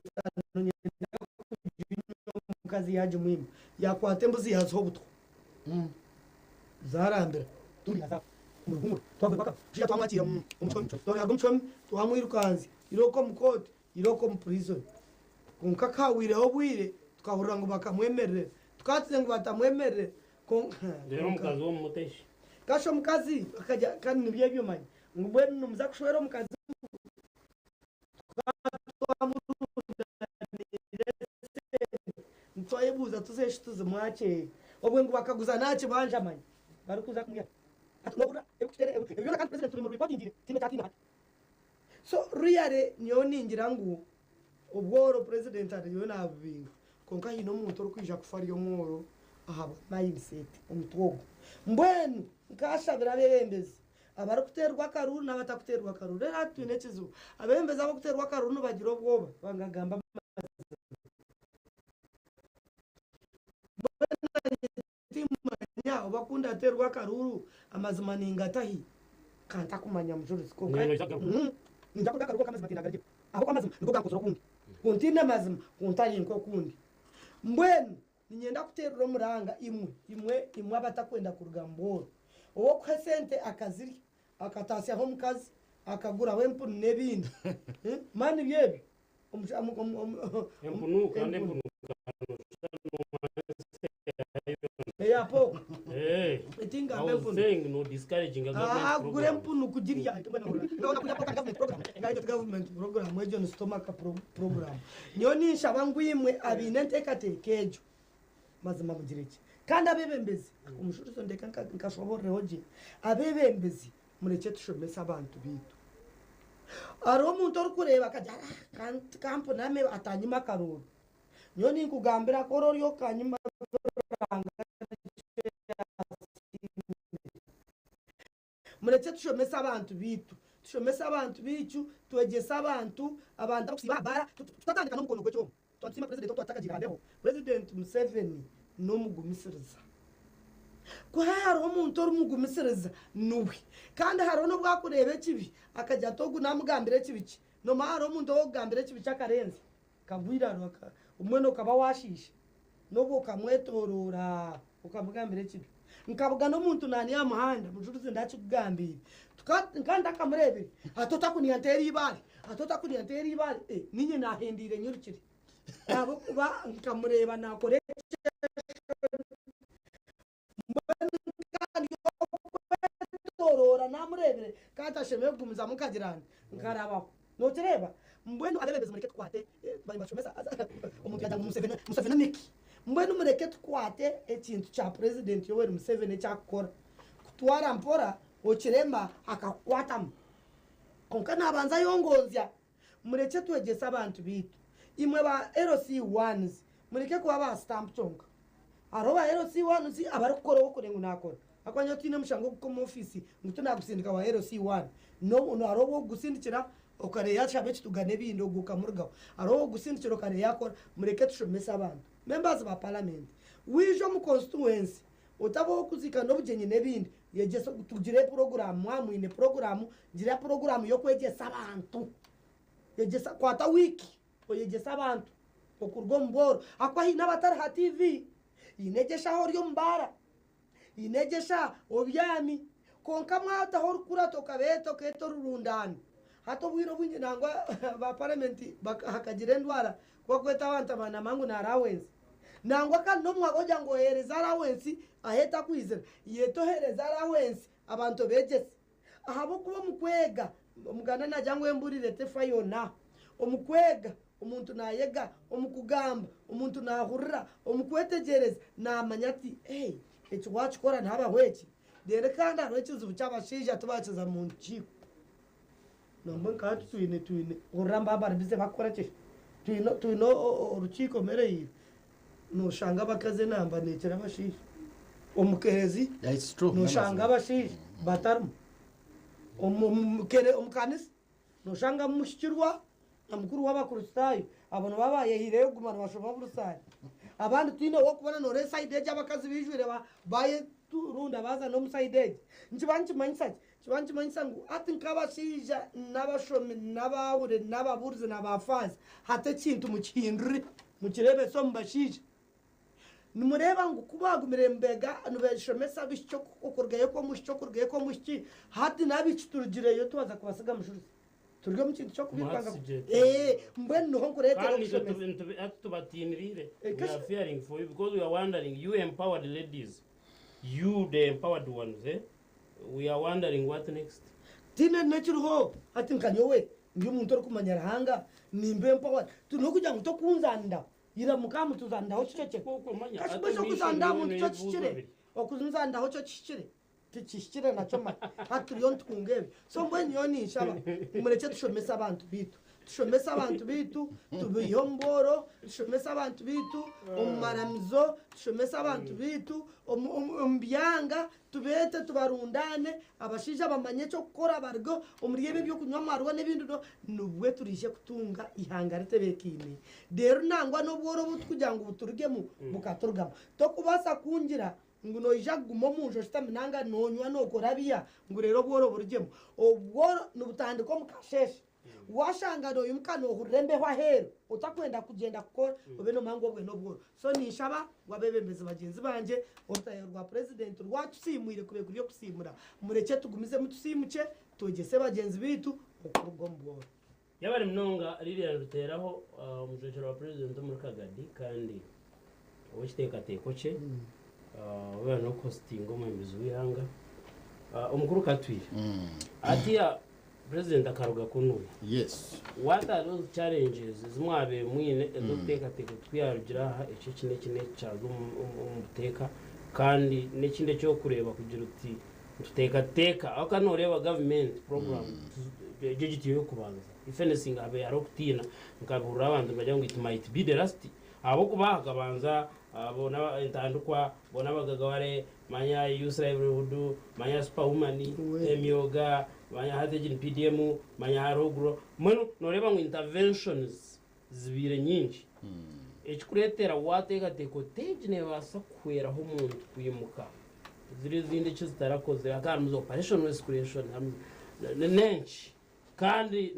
Speaker 2: etaano niinyenda kuginywa. Omukazi yaagimwima, yaakwata embuzi yaaziha obutwa, zaarambira. Omu ruhumuro twavuga omushaija twamwakiira omu kihome, twaruga omu kihome twamwirukanzya, irooko omu kooti, irooko omu prison. Kwonka ku hahwireho obwire, tukahurira ngu bakamwemererera. Tukaba ngu batamwemerere kwonka
Speaker 3: Reero omukazi w'omumutesha.
Speaker 2: Kasha omukazi akajya kandi nibyo ebyo manya ngu mbwenu nimuza kushwera omukazi tukaba twamurundanire esente nitwayebuuza tuze shi tuzimwakye obwe ngu bakaguza nakibanja manya barikuza kumwiha hati nohurira ebikututeera ebyo byona kandi president turi mu reportingire tihaine ekyatiine hati so really nyowe ningira ngu Obworo president ariyo nabubinga kwonka haine omuntu orikwija kufa ari omworo ahabwa mindset omutwe ogu. Mbwenu nkashabira abebembezi abarikuterwa akaruru nabatakuterwa akaruru reero hati twine ekizibu abebembezi abakuterwa akaruru nibagira obwoba bangagamba amazima. Mbwenu nanye Timanya oba ku ndateerwe akaruuru amazima ningatahi? Ka ntakumanya mujurizi kwonka ninza kuruga akaruuru kwonka amazima tindagarugire ahabw'okuba amazima nigo gankozire okundi. Ku ntaine mazima ku ntari nk'okundi. Mbwenu niinyenda kuteerera omuranga imwe, imwe, imwe abatakwenda kuruga mu bworo. Ow'okuha esente akazirya, akataasyaho omukazi, akaguraho empunu n'ebindi. Mani nibyo ebyo.
Speaker 3: Empunu kandi empunu
Speaker 2: eya pork
Speaker 3: Eh,
Speaker 2: etingamba
Speaker 3: I was
Speaker 2: empunu
Speaker 3: saying no discouraging a government
Speaker 2: Ah, gura
Speaker 3: program.
Speaker 2: empunu kugirya Ndabona kurya pork government program Ngayo government program egyo ni stomach program nyowe ninshaba ngu imwe abaine enteekateeka egyo mazima mugire ki kandi abebembezi omushurizo ndeka nkashoborereho gye abebembezi Murekye tushomese abantu baitu. Hariho omuntu orikureeba akagira ati ah kampuname atanyima akarooro. Nyowe ninkugambira ku ori ori okanyima Ruhanga nikyo yasiimire. Murekye tushomese abantu baitu. Tushomese abantu baitu, twegyese abantu, abantu abarikusiiba aha baara, tutatandika n'omukono gw'ekyoma. Twatusiima Purezidenti obu twatakagiire aha mbeho. Purezidenti Museveni n'omugumisiriza. Ku hariho omuntu orimugumisiriza niwe. Kandi hariho n'obu akureeba ekibi akagira ati ogu naamugambira ekibi kye. Noomanya hariho omuntu ow'okugambira ekibi kye akarenzya kagwa eiraro obumwe nookaba waashiisha n'obwo okamwetooroora. Okamugambira ekibi. Nkabugana omuntu naani aha muhanda, mujulizi ndakikugambiire. Tuka nka ntakamureebire, ati otakuniha nteera eibaare, ati otakuniha nteera eibaare. Eh, niinye naahendeire nyirukire. Ahabw'okuba nkamureeba naakora eky'enshoni. Mbwenu nka ndi ow'okwetoroora naamureebire, ka ntashemereire kugumizamu nkagira nti, nkarabaho. Nokireeba? Mbwenu abebembezi mureke tukwate nibashomesa omuntu yagira ngu Museveni Musevenomiki. Mbwenu mureke tukwate ekintu kya president Yoweri Museveni eki akukora. Kutwara mpora okirema akakukwatamu. Kwonka nabanza ayongonzya. Murekye twegyese abantu beitu. Imwe ba LC ones mureke kuba ba stamp kyonka. Hariho ba LC ones abarikukora ow'okureba ngu nakora. Ahakuba nyowe tihaine omushango ogurikuhika omu ofiisi ngu tinagusindika wa LC one. No hariho obu orikugusindikira okareeba yashaba ekituga n'ebindi ogwo okamurugaho. Hariho obu orikugusindikira okareeba yakora. Mureke tushomese abantu. Members ba parliament, waija omu constituency otaba ow'okuziika n'obugyenyi n'ebindi, yegyesa tugire puroguraamu, mwaba mwine puroguraamu, gira puroguraamu y'okwegyesa abantu. Yegyesa, kwata wiiki oyegyese abantu okuruga omu bworo. Ahakuba haine abatari ha TV, haine egyesha ahu ori omu baara. Haine egyesha obyami. Kwonka mwataho orukurato okabeeta okeeta orurundaano. Hati obwire obwingi nangwa ba paramenti hakagira endwara ku bakweta abantu abanama ngu ni allowance. Nangwa kandi n'obu mwaba ogira ngu oheereze allowance ahu etakwizira, yeta oheereze allowance abantu obeegyese. Ahabw'okuba omu kwega, Omuganda naagira ngu emburire tefa yoona. Omu kwega, omuntu naayega, omu kugamba, omuntu naahurira, omu kwetegyereza, naamanya ati, Ei, eki waakikora nihabaho eki. Reero kandi hariho ekizibu ky'abashaija tibaakiza mu nkiiko. Nambwenu nka hati twine, twine, hurira mba bari bize bakukora ki? Twine, twine orukiiko Mereire, nooshanga abakazi enamba neekira abashaija. Omu kereziya
Speaker 1: Yeah, it's true.
Speaker 2: nooshanga abashaija batarimu. Omu, omu, kere, omu kanisa Noshanga mushikirwa na mukuru w'Abakristaayo abo nibo abayehiireyo kuguma nibashoma buri sande. Abandi tihaine ow'okubona noreeba esayidi egi abakazi baijwire bayeturunda baaza n'omu sayidi egi. Nikiba nikimanyisa ki? Nikiba nikimanyisa ngu hati nk'abashaija n'abashomi n'abaahuri n'ababuurizi na baafaaza hati ekintu mukihindure mukireebese omu bashaija. Nimureeba ngu ku baagumire nibeega nibeshomesa abaishiki okurugayo kw'omwishiki okurugayo kw'omwishiki, hati n'abaishiki turugireyo twaza kubasiga mujulizi. Turi omu kintu ky'okubirukanga. Ee, mbwenu niho nkureetera
Speaker 3: Kandi itwe
Speaker 2: okushomesa.
Speaker 3: hati tubatiiniriire.
Speaker 2: Eh,
Speaker 3: We are fearing for you because we are wondering, you empowered ladies, you the empowered ones, eh? We are wondering what next.
Speaker 2: Tihaine n'ekiriho hati nka nyowe ndi omuntu orikumanya Ruhanga, nimba empowered. N'okugira ngu tokunzaniraho. Ira mukamutuzaniraho kicwekye. Kashuba eky'okuzanira aha muntu kyo kihikire? Okunzaniraho kyo kihikire? Tikihikire nakyo manya. Hati turiyo nitukunga ebyo. So mbwenu nyowe ninshaba murekye tushomese abantu baitu. Tushomese abantu baitu, tubaihe omu bworo, tushomese abantu baitu omu maramizo, tushomese abantu baitu omu byanga, tubeete tubarundaane, abashaija bamanye eky'okukora baruge omuri ebi eby'okunywa amarwa n'ebindi nibwo turaije kutunga eihanga ritebeekaine. Reero nangwa n'obworo obu turikugira ngu buturugemu, bukaturugamu. Tokubaasa kungira ngu noija kuguma omu nju oshutami nanga noonywa nookora biya ngu reero obworo burugyemu. Obworo nibutandika omu kasheeshe. Waashanga noimuka noohurira embeho aheeru otakwenda kugyenda kukora, obe noomanya ngu obwe n'obworo. So ninshaba ngu abeebembezi bagyenzi bangye, orutayo rwa purezidenti rwatusiimwire kube kuri okusiimura, murekye tugumizemu tusiimukye, twegyese bagyenzi baitu okuruga omu bworo.
Speaker 3: Yabare munonga Lilian Ruteraho omujwekyerwa wa purezidenti omuri Kagadi kandi ow'ekiteekateeko kye obeera n'okuhositinga omwebembezi w'eihanga omukuru Katwire. Hatiiya purezidenti akaruga kunuya.
Speaker 1: Yes.
Speaker 3: What are those challenges ezi mwabaire mwine ez'okuteekateeka oti ku yaarugire aha eki eki n'eki n'eki kyaza omu buteeka kandi n'ekindi eky'okureeba kugira oti Nituteekateeka ahabw'okuba nooreeba gavumenti puroguraamu egyo egi tiyo y'okubanza. If anything habaire hariho okutiina nkahurira abantu nibagira ngu it might be the last ahabw'okuba hakabanza boona entandikwa, boona abagagaware, manya youth livelihood, manya super woman, emyoga, manya hati egi ni PDM, manya hariho grow. Mbwenu nooreeba ngu interventions zibaire nyingi ekikureetera waateekateeka oti egi neebaasa kuhweraho omuntu kwimuka ziri ezindi eki zitarakozire hakaba harimu za operation rescreation n'enki kandi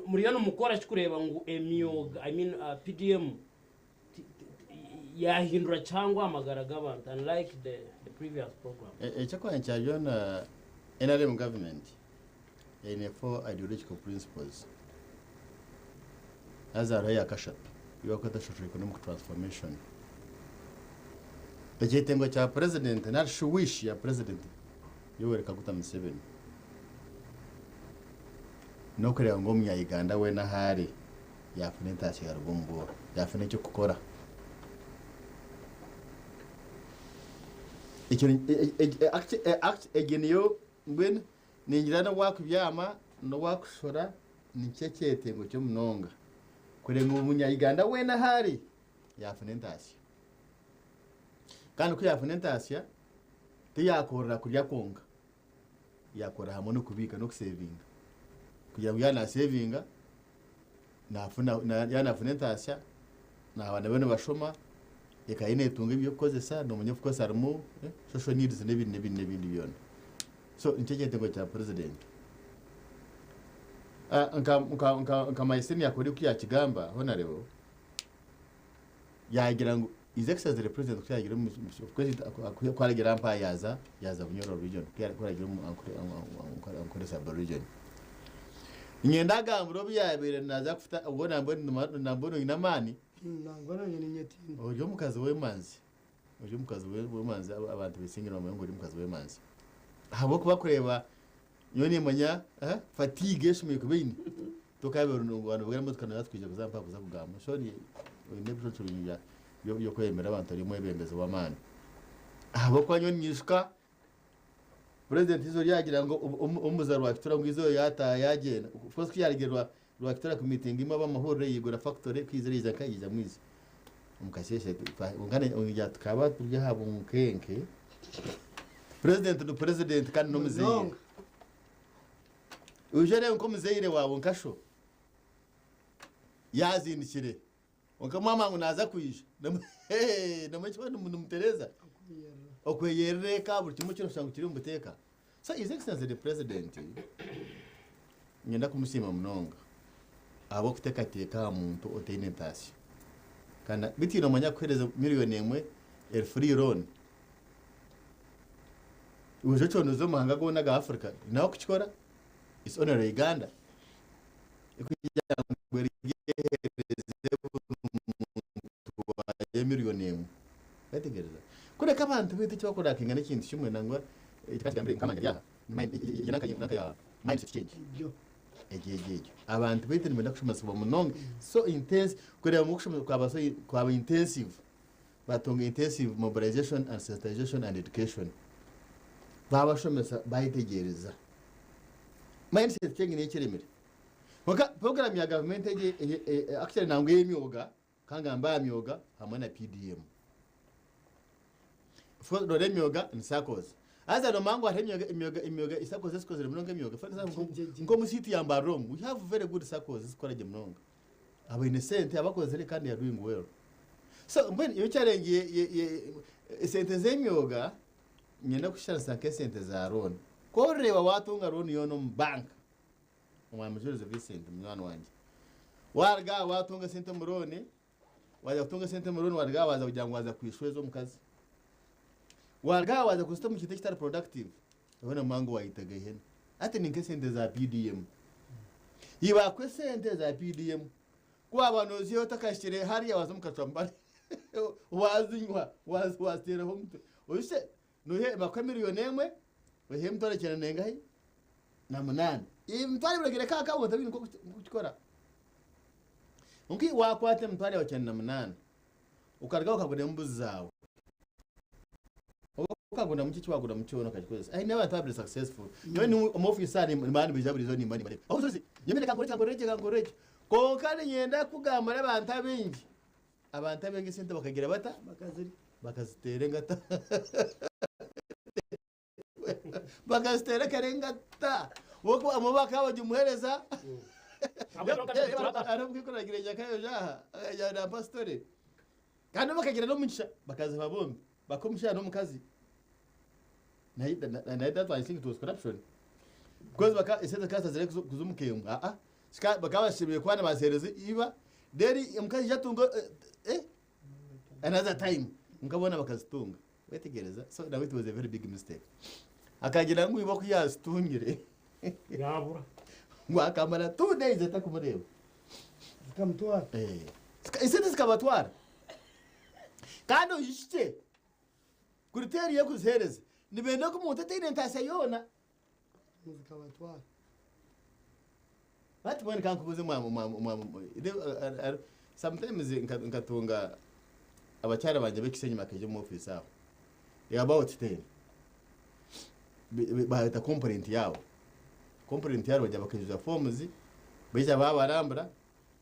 Speaker 3: muriyo nimukora ki kureeba ngu emyoga I mean PDM Yahindura kihango aha magara g'abantu unlike the, the previous program.
Speaker 1: Eky'okwanya kya byona, nrm government eine four ideological principles. Haza hariho eya kashatu ei barikweta socio-economic transformation. Ekyetengo kya president nari shi wish ya president Yoweri Kaguta Museveni n'okureeba ngu omunya Uganda weena ahu ari yaafuna entaasya yaaruga omu bworo, yaafuna eky'okukora. Ekyo egyo niyo mbwenu ningira n'owaakubyama n'owaakushora nikyo ekyetengo kye munonga kureeba ngu omunya-Uganda weena ahu ari yaafuna entaasya. Kandi ku yaafuna entaasya tiyaakorera kurya kwonka, yaakora hamwe n'okubiika n'okusevinga kugira ngu yaaba naasevinga naafuna yaaba naafuna entaasya abaana be nibashoma, eka ye neetunga eby'okukozesa, noomanya of course harimu social needs n'ebindi n'ebindi n'ebindi byona. So nikyo ekyetengo kya purezidenti. Nka nka nka nka my senior colleague ku yaakigamba Honourable, Yaagira ngu His Excellency the President ku yaagira omu ku aragira mpaha yaaza yaaza Bunyoro region ku aragira omu Ankole sub region. Niinyenda agambire obu yaabaire naaza kufuta obwo nambwenu nambwenu oine amaani.
Speaker 2: Nangwa nanye ninyetiina.
Speaker 1: Ori omukazi w'emanzi. Ori omukazi w'emanzi abantu besingire bamanye ngu ori omukazi w'emanzi. Ahabw'okuba kureeba Nyowe nimanya fatigue eshemereire kuba eine tokabeire ngu emotoka neeza kwija kuza mpaha kuza kugamba so oine ebiconco bingi by'okwebembera abantu ori omwebembezi w'amaani ahabw'okuba nyowe ninyijuka purezidenti eizooba ryagira ngu omuza Rwakitura ngu eizooba yataaha yagyenda of course ku yarugire Rwakitura ku miitingi emwe ab'amahurire yaigura fakitori ku yaizire yaija nka yaija mwiza omu kasheeshe kwonka tukaba turi aha bunkenke. Purezidenti ni purezidenti kandi n'omuzaire.
Speaker 2: Munonga.
Speaker 1: Oije oreebe nk'omuzaire waawe nka sho yaazindikire okamwama ngu naaza kwija namwe kiba nimutereeza okweyerera eka buri kimwe kyona oshanga ngu kiri omu buteeka. So his excellency the president niinyenda kumusiima munonga ahabw'okuteekateeka aha muntu otaine ntaasya. Kandi beitu noomanya kuheereza miriyoni emwe eri free loan Oije ocoondoze omu mahanga goona aga Africa nawe kukikora it's only Uganda ekugira ngu eryehereze buri muntu waayo miriyoni emwe Wetegereza kureka abantu baitu eki bakurakinga n'ekintu kimwe nangwa mindset change
Speaker 2: Ibyo.
Speaker 1: Egyo egyo egyo abantu baitu nibenda kushomesibwa munonga so intense kureba ngu okushoma kwaba so kwaba intensive Batunga intensive mobilization and sensitization and education. Babashomesa bayetegyereza. Mindset change niyo ekyeremire. Kwonka program ya gavumenti egi actually nangwa ey'emyoga, kangambe aha myoga hamwe na PDM. Of course rora emyoga ni SACCOs. Haza nomanya ngu hariho emyoga emyoga emyoga SACCOs ezikozire munonga emyoga. For example nk'omu seat ya Mbarara omu, we have very good SACCOs ezikukora gye munonga. Abaine sente abakozire kandi they are doing well. So mbwenu nyowe challenge ye, ye, ye, esente z'emyoga nyenda kushushanisa nk'esente za loan. Ku orireeba watunga loan yoona omu bank, Omwami Mujurizi Vincent munywani wangye, waruga aha watunga esente omu loan, waaza kutunga esente omu loan waruga aha waaza kugira ngu waaza kwishweza omukazi. Waruga aha waaza kuzita omu kintu ekitari productive, Hoona mungu wayitaga ihene. Hati ni nk'esente za PDM. Iba esente za PDM. Ku waba noziiha otakahikire hariya waza omu kacwambare wazinywa waziteeraho omutwe. Oishe noihe bakuha miriyoni emwe oihe emitwaro ekyenda nengahi na munaana. Emitwaro ebiri ogireke aha kaunta otabiine nk'okukikora. Kwonka wakwata emitwaro yawe kyenda na munaana okarugaho okagura embuzi zaawe. Oba okaguramu ki eki waguramu kyona okakikozesa. Ahi n'abantu ababire successful. Nyowe ni omu office aha nimba nibaija buri izooba nimba nimbareeba. Obusozi, nyowe reka nkore eki, nkore eki, reka nkore eki. Kwonka niinyenda kugambira abantu abaingi, abantu abaingi esente bakagira bata?
Speaker 2: Bakazirya.
Speaker 1: Bakaziteera engata. Bakaziteera kare engata. Bo abamwe bakaba bagimuheereza. Hariho omukaikuru aragira nyakayoja aha, akaija nampa story. Kandi bakagira n'omugisha bakaziha bombi, bakaha omushaija n'omukazi. Naye naye that I think it was corruption. Because baka esente zikaba zitazire kuza omu ka emwe. Aa bakaba bashemereire kuba nibaziheereza iba then omukazi yaija atunga eh, eh? Another time nkabona bakazitunga. Wetegereza? So now it was a very big mistake. Akagira ngu iba ku yazitungire
Speaker 3: Yabura.
Speaker 1: ngu akamara 2 days atakumureeba.
Speaker 2: Zikamutwara.
Speaker 1: Eh. Esente zikabatwara. Kandi oyishike criteria yokuzihereza nibenda ko omuntu ataine entasya yoona.
Speaker 2: Zikabatwara.
Speaker 1: Bati mbwenu kankubuze sometimes nkatunga abakyara banje b'Ekisenyi bakaija omu office aho, about 10. Bahita component yabo, component yabo bajya bakajuza forms, baija babarambura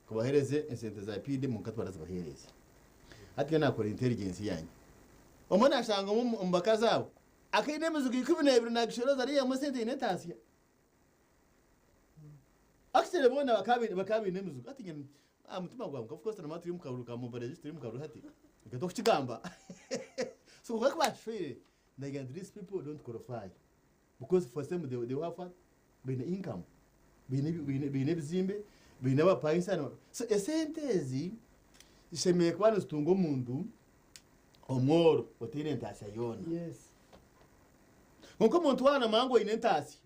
Speaker 1: kubahereze esente za PDM, nkatwara zibahereze. Hati nakora intelligence yanyu, omwe nashanga omu bakazi abo akaine emizigo 12 nagishoroza ariyamu esente ine entasya. Actually bona bakabine emizigo. Ati nyine mutima gwawe, of course nama turi mu karuru ka mobilization, turi mu karuru hati reka tukigamba. So kuko bashwire ndagira nti these people don't qualify because for them they have what, baine income, baine ebizimbe, baine abapangisa. So esente ezi zishemereire kuba nizitunga omuntu omworo otaine entasya yoona. Nkonka omuntu wana mangu oine entasya,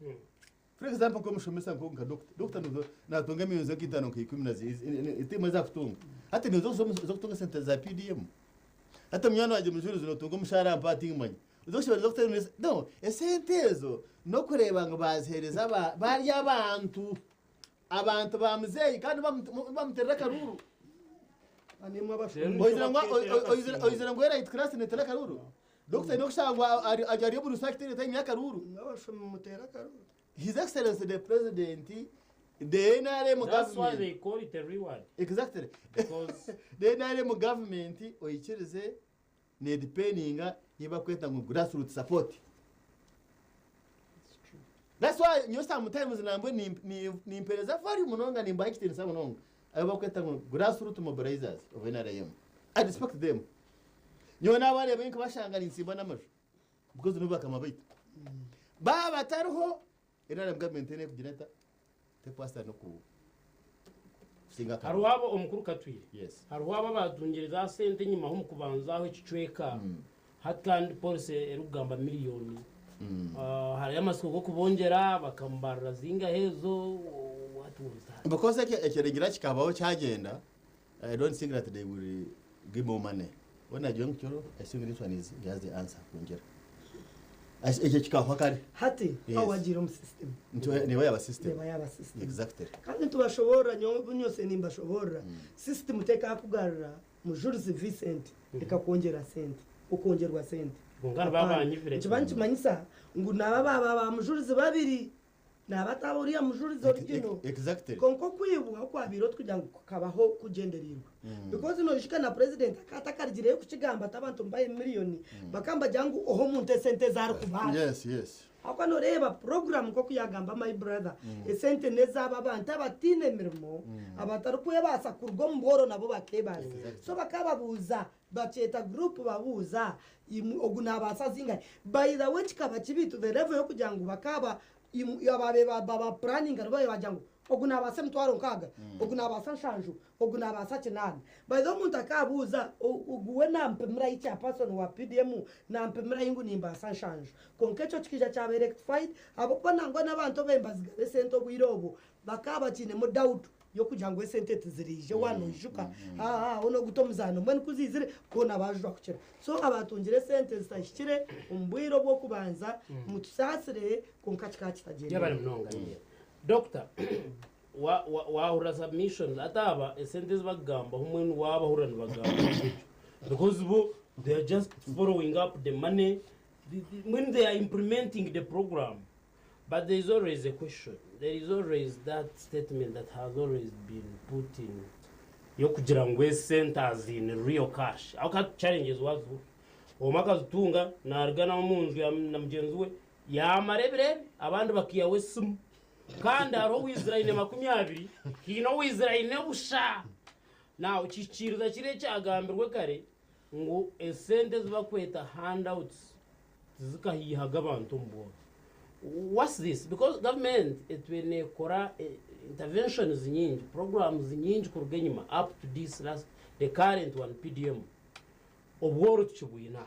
Speaker 1: for example nk'omushomesa, nka doctor natunga emiliyoni nk'itaano, nka 10 na itimu ezakutunga hati nizo zokutunga sente za PDM. Hati munywani wangye mujurizi notunga omushahara mpa tingumanya zokushobora no esente ezo nokureba ngu bazihereza bari abantu ba muzeyi kandi bamuterera akaruru.
Speaker 2: Animwe abashumba.
Speaker 1: Oyizira ngu elite class netera akaruru? Doctor nokushangwa ari omu rusaki time y'akaruru.
Speaker 2: Abashumba mutera akaruru.
Speaker 1: His Excellency the President, the NRM
Speaker 3: That's why
Speaker 1: government.
Speaker 3: they call it a reward.
Speaker 1: Exactly.
Speaker 3: Because
Speaker 1: The NRM government oyikirize nedependinga yibakweta ngu grassroots support.
Speaker 3: It's true.
Speaker 1: That's why nyo sometimes nambwe nimpereza value munonga, nimbaha ekitiinisa munonga abo bakweta ngu grassroots mobilizers of NRM. I respect them. Nyowe nabareba nkabashanga ninsimba n'amaju because nibo bakama baitu. Baba batariho, NRM government ene kugira eta tekwasa no kusinga
Speaker 3: Hariho abo omukuru Katwire.
Speaker 1: Yes.
Speaker 3: Hariho abo abatungire za sente enyima ho mukubanzaho ekicweka hati kandi policy erikugamba miliyoni. Hariyo amasiko g'okubongyera bakambarira zingahe ezo? What was that?
Speaker 1: Because ekiringira kikabaho kyagenda, I don't think that they will give more money. When I join Choro, I think this one is just the answer kwongera ekyo kikahwa kare.
Speaker 2: Hati
Speaker 1: Yes.
Speaker 2: aho wagiire omu system.
Speaker 1: Nti niba yaba system.
Speaker 2: Reba yaba system. Kandi ntibashoborera nyose nimbashoborera system tekakugarura Mujurizi Vincent ekakwongyera sente, okongerwa sente.
Speaker 3: Ngana babanyivire.
Speaker 2: Nikiba nikimanyisa ngu naba baba ba Mujurizi babiri nabataba uriya Mujurizi original. Konka okwibwa okwabiire kugira ngu kukabaho kugyenderirwe because noshika na president akata akarigireyo kukigamba ati abantu mbahe miliyoni, bakambagira ngu oho omuntu esente zarikubaasa. Ahubwo noreeba program nkoku yagamba my brother, esente nezaba abantu abatiine emirimo, abatarikwebaasa kuruga omu bworo nabo bakebaasa. So bakababuuza, bakyeta group, babuuza ogu nabaasa zingahi. By the way, kikaba kibi to the level yokugira ngu bakaba ababe bapuraninga nibo bagira ngu ogu nabaasa 60,000, ogu nabaasa 70, ogu nabaasa 8. By the way, omuntu akabuuza ogu we nampimirayo chairperson wa PDM nampimirayo ngu nimbaasa 70. Konka ekyo kikija kyaba rectified ahabwokuba nangwa n'abantu abembazigabe esente obwire obwo bakaba bakiinemu doubt yokugira ngu esente tiziriije wanoijuka aho noguta omuzaano mbwenu kuzizire boona bajwa kukira. So abatungire esente zitahikire omu bwire obw'okubanza, mutusaasire, konka kikaba
Speaker 3: Yabari
Speaker 2: kitagyenda.
Speaker 3: Munonga doctor wahurira submissions ataba esente zibagamba humwe wabahurira nibagamba ekyo because bo they are just following up the money when they are implementing the program. But there is always a question, there is always that statement that has always been put in yokugira ngu esente as in real cash aho ka challenges wazo omwe akazitunga naruga nawe mu nju na mugenzi we yamara ebirebe abandi bakiyaho esimu kandi hariho owizira aine 20, hiine owizira aine busha. Nawe kikiriza kiri ekyagambirwe kare ngu esente zibakweta handouts tizikahihaga abantu omu bworo. What's this? Because government etwine nekora interventions nyingi, programs nyingi kuruga enyima up to this last, the current one, PDM. Obworo tukibwine aha.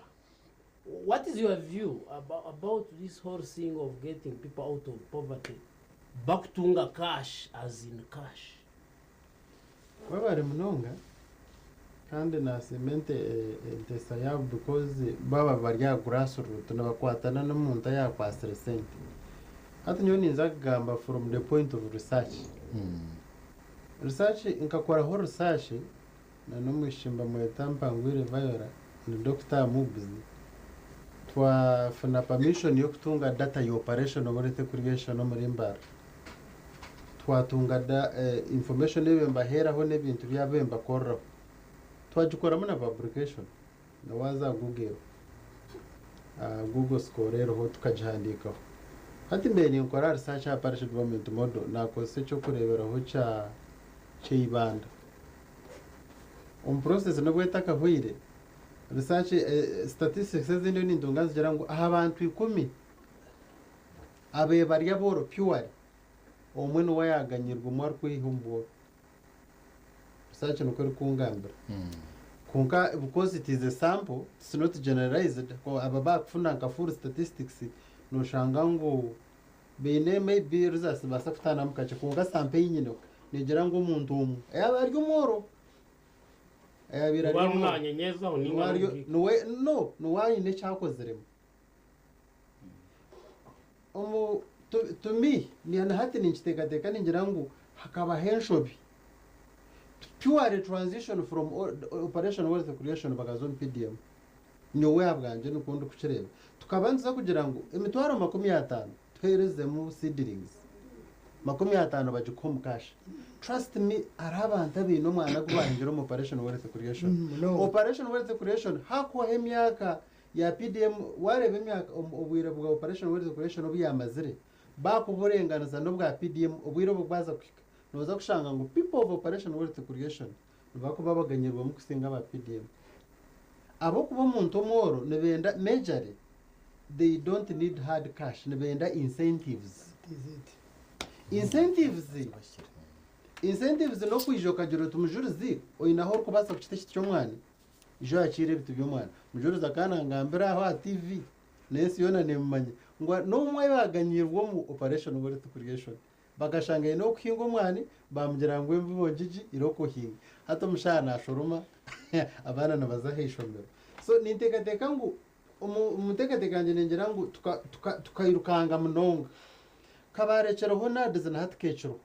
Speaker 3: What is your view about this whole thing of getting people out of poverty bakutunga cash as in cash?
Speaker 4: Webare munonga kandi nasiima enteesa yaabo because baaba bari aha grass root nibakwatana n'omuntu ayakwasire sente. Hati nyowe ninza kugamba from the point of research. Research nkakoraho research na n'omwishiki nibamweta Mpangwire Viola ni doctor aha MUBS twafuna permission y'okutunga data ya operation wealth creation omuri Mbarara. Twatunga da information ebi mbaheeraho n'ebintu byabo ebi mbakoreraho. Twagikoramu na publication na waaza aha Google, aha Google Scholar eriho tukagihandiikaho. Hati mbaire ninkora research aha Parish Development Model naakozesa eky'okureeberaho kya ky'eibanda. Omu process n'obu etakahweire, research statistics ezi ndiyo nintunga nizigira ngu aha bantu ikumi ababaire bari abooro purely, omwe niwe yaaganyirwe omwe arikwiha omu bworo. Research nikwo erikungambira. Kwonka because it is a sample, it's not generalized, aba baakufuna nka full statistics nooshanga ngu baine maybe results nizibaasa kutaanamu kakye kwonka sample ei nyineho neegira ngu omuntu omwe yaaba ari omworo, ayabaire ari
Speaker 3: Niwe
Speaker 4: omworo,
Speaker 3: nanyenyezaho
Speaker 4: niwe
Speaker 3: ninga
Speaker 4: ari
Speaker 3: n'omugiga.
Speaker 4: niwe no niwe aine eki akoziremu. Omu to, to me na hati ninkiteekateeka ningira ngu hakabaho enshobi. Purely transition from operation wealth creation bakaza omu PDM. Nyowe ahabwangye nikwo ndikukireeba. Tukaba nituza kugira ngu emitwaro 50 tuheerezemu seedlings, 50 bagikuhe omu cash. Trust me hariho abantu abaine omwana ogu baahingire omu operation wealth creation.
Speaker 2: Munonga.
Speaker 4: Operation wealth creation hakuhwaho emyaka ya PDM waareeba emyaka obwire bwa operation wealth creation obu yaamazire baakuburenganisa n'obwa PDM obwire obu bwaza kuhika nooza kushanga ngu people of operation wealth creation nibakuba baganyirwemu kusinga aba PDM. Ahabw'okuba omuntu omworo nibenda majorly they don't need hard cash nibenda incentives.
Speaker 2: That is it.
Speaker 4: Incentives incentives n'okwija okagira oti mujurizi oine ahu orikubaasa kukita ekiti ky'omwani ija oyakiire ebiti by'omwani. Mujurizi akanangambira aho aha TV n'ensi yoona neemumanya ngu n'omwe baganyirwe omu operation wealth creation bakashanga aine okuhinga omwani bamugira ngu embibo ngigi ira okuhinga. Hati omushaaha naashoroma abaana nibaza aha ishomero. So ninteekateeka ngu omu nteekateeka yangye ningira ngu tukairukanga munonga. Kabarekyeraho NAADS na hati keekiriho.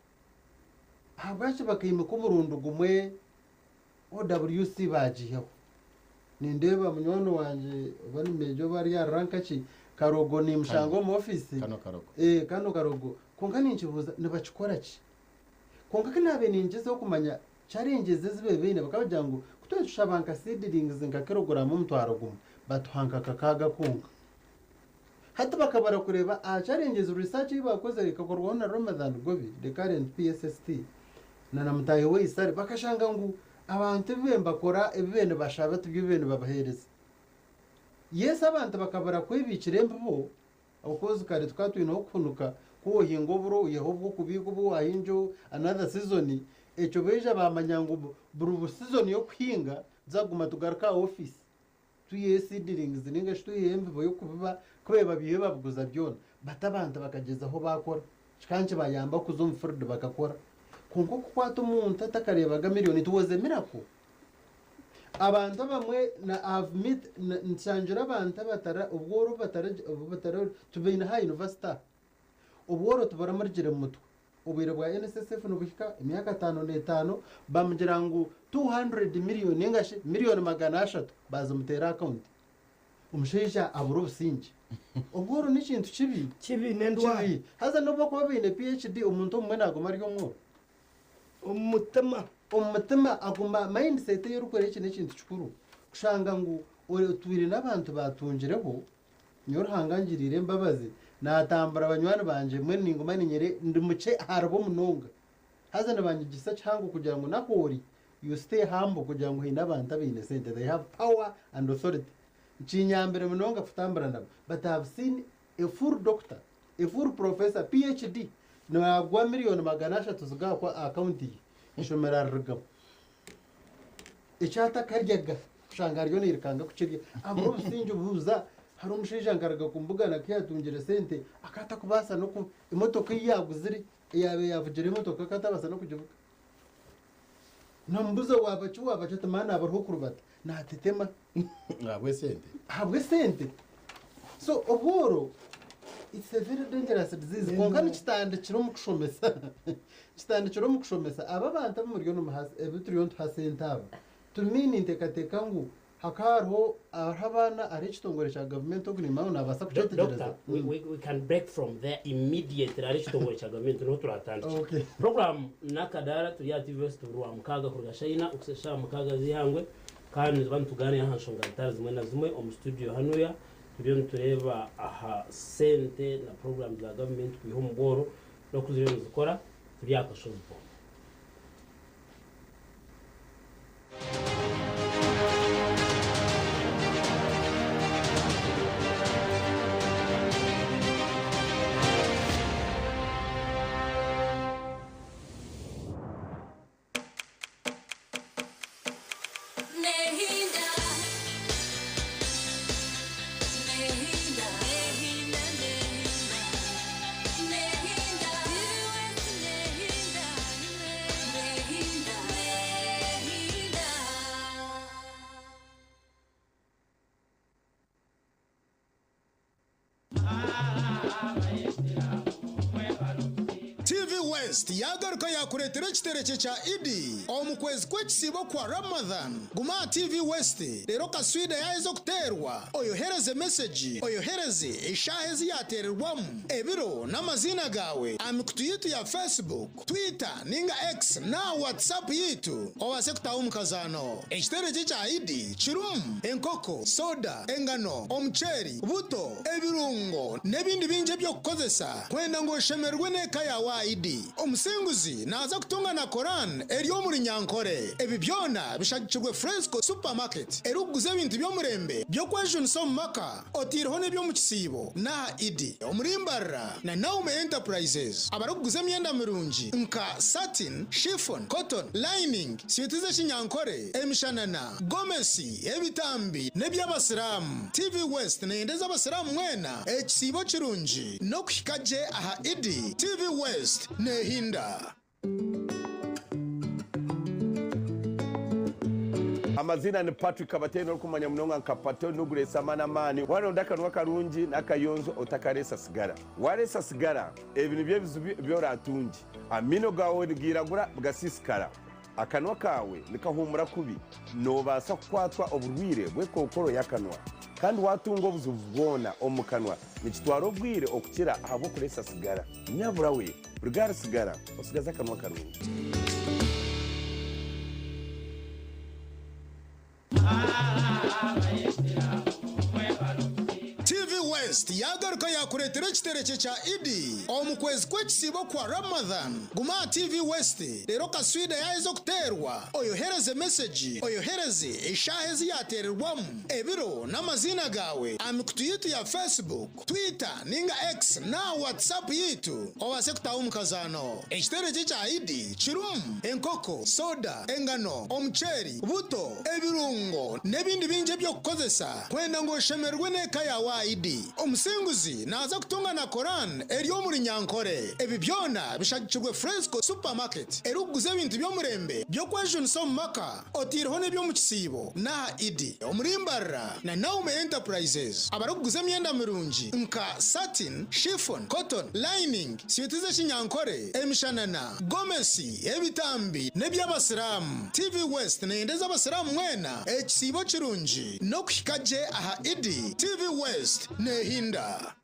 Speaker 4: Ahabwaki bakaimika omurundi gumwe OWC baagiihaho? Nindeeba munywani wangye oba ni Major oba ari aha rank ki, Karogo nimushanga omu ofiisi.
Speaker 1: Kano Karogo.
Speaker 4: Ee, Kano Karogo. Kwonka ninkibuuza nibakikora ki? Kwonka ku naabaire ningyezaho kumanya challenges ezi babaire baine bakaba bagira ngu ku twaba nitushaba nka seedlings nka kiloguramu 50 batuha nka 6 kwonka. Hati bakabara kureeba aha challenges research ei baakozire ekakorwaho na Ramathan Gobi the current PSST na na mutaahi we Isare bakashanga ngu abantu ebi babaire nibakora ebi babaire nibashaba tibyo ebi babaire nibabaheereza. Yes abantu bakabura kwebiikira embibo Because kare tukaba twine okuhunuka ku ohinga oburo oihaho obw'okubiika obu waahingya another season, ekyo baija baamanya ngu buri season y'okuhinga tuza kuguma tugaruke aha office twiheyo seedlings ninga shi twiheyo embibo y'okubiba ku baabaire babiihayo babiguza byona but abantu bakagyezaho baakora kikaba nikibayamba kuza omu field bakakora kwonka okukwata omuntu atakareebaga million it was a miracle. Abantu abamwe na have meet nshangire abantu abatara obworo obubatara obubatara tubaine aha university aha obworo tiburamurugire mu mutwe obwire bwa NSSF nibuhika emyaka ataano n'etaano bamugira ngu 200 million ninga shi miliyoni 300 bazimuteera aha account omushaija abura obusingye obworo n'ekintu kibi
Speaker 2: Kibi n'endwara.
Speaker 4: Kibi haza n'obu bakuba baine PHD omuntu obumwe naguma ari omworo.
Speaker 2: Omu mutima.
Speaker 4: Omu mutima aguma mindset ei orikukora eki n'ekintu kikuru kushanga ngu otwire n'abantu batungireho nyowe Ruhanga angiriire embabazi natambura banywani bangye mbwenu ninguma ninyere ndi mukye aharibo munonga haza nibanyegyesa kihango kugira ngu nahu ori you stay humble kugira ngu haine abantu abaine sente they have power and authority kinyambire munonga kutambura nabo but I have seen a full doctor A full professor, PHD, nagwa miliyoni 300 zigakwa aha akawunti ye, eishomero aririgamu. Eki atakaryaga. Kushanga ariyo nairukanga kukirya. Abura obusingye obubuza. Hariho omushaija nkaruga kumubugana ku yaatungire sente akaba atakubaasa n'oku emotoka ei yaaguzire eyaabaire yaavugire emotoka akaba atabaasa n'okugivuga. Namubuuza waaba ki waaba ki ati maani aba ariho kurubata naatetema.
Speaker 1: Ahabw'esente.
Speaker 4: Ahabw'esente. So obworo it's a very dangerous disease kwonka nikitandikira omu kushomesa. Kitandikira omu kushomesa. Aba abantu abu muriyo nimuha abu turiyo nituha sente aba to me ninteekateeka ngu Hakaba hariho hariho abaana hariho ekitongore kya gavumenti ogu nimanya ngu naabaasa kukyetegyereza.
Speaker 3: Doctor, we, we, we can break from there immediately hariho ekitongore kya gavumenti niho turatandikira.
Speaker 4: Okay.
Speaker 3: Program n'akadaara turi aha TV West buri Rwamukaaga kuruga shaaha ina okuhitsya shaaha mukaaga z'eihangwe kandi nituba nitugaaniira aha nshonga zitari zimwe na zimwe omu studio hanuya turiyo nitureeba aha sente na program za gavumenti kwiha omu bworo n'oku ziriyo nizikora turi aha kashozi bombo.
Speaker 5: TV West yaagaruka yaakureetera ekiterekye kya Idi omu kwezi kw'ekisiibo kwa Ramadhan. Guma aha TV West reero kaswida yaaheza okuteerwa oyohereze mesegi oyohereze eshaaha ezi yaateererwamu, ebiro n'amaziina gaawe aha mikutu yaitu ya Facebook. Twitter ninga X n'aha WhatsApp yaitu obaase kutaaha omu kazaano. Ekiteereki kya Idi kirimu, enkoko, soda, engano, omuceeri, buto, ebirungo n'ebindi bingi eby'okukozesa kwenda ngu oshemererwe n'eka yaawe aha Idi. Omusinguzi naaza kutunga na Koran eri omu Runyankore. Ebi byona bishagikirwe Fresco Supermarket erikuguza ebintu by'omurembe by'okwejunisa omu maka otaireho n'eby'omu kisiibo n'aha Idi omuri Mbarara na Naume Enterprises abarikuguza emyenda mirungi nka satin, chiffon, cotton, lining, swiiti z'ekinyankore, emishanana, gomesi, ebitambi n'eby'abasiraamu. TV West neyendeza abasiraamu mwena ekisiibo kirungi n'okuhika gye aha Idi. TV West nehinda.
Speaker 6: Amaziina ni Patrick Kabatenda orikumanywa munonga nka Pato Nugureesa Amaani Amaani. Waronda akanwa karungi n'akayonzo otakareesa sigara. Wareesa sigara ebi nibyo ebizibu ebi oratungye. Amaino gaawe nigairagura gasiisikara. Akanwa kaawe nikahuumura kubi. Noobaasa kukwatwa oburwaire bw'ekookoro y'akanwa. Kandi waatunga obuzibu bwona omu kanwa nikitwara obwire okukira ahabw'okureesa sigara. Nyabura we, ruga ahari sigara otsigaze akanwa karungi.
Speaker 5: TV West yaagaruka yaakureetera ekiterekye kya Idi omu kwezi kw'ekisiibo kwa Ramadhan. Guma aha TV West reero kaswida yaaheza okuteerwa oyohereze mesegi oyohereze eshaaha ezi yaateererwamu, ebiro n'amaziina gaawe aha mikutu yaitu ya Facebook. Twitter ninga X n'aha WhatsApp yaitu obaase kutaaha omu kazaano. Ekiterekye kya Idi kirimu, enkoko, soda, engano, omuceeri, buto, ebirungo n'ebindi bingi eby'okukozesa kwenda ngu oshemererwe n'eka yaawe aha Idi. Omusinguzi naaza kutunga na Koran eri omu Runyankore. Ebi byona bishagikirwe Fresco Supermarket erikuguza ebintu by'omurembe by'okwejunisa omu maka otaireho n'eby'omu kisiibo n'aha Idi omuri Mbarara na Naume Enterprises abarikuguza emyenda mirungi nka satin, chiffon, cotton, lining, swiiti z'ekinyankore, emishanana, gomesi, ebitambi n'eby'abasiraamu. TV West neyendeza abasiraamu mwena ekisiibo kirungi n'okuhika gye aha Idi. TV West nehinda.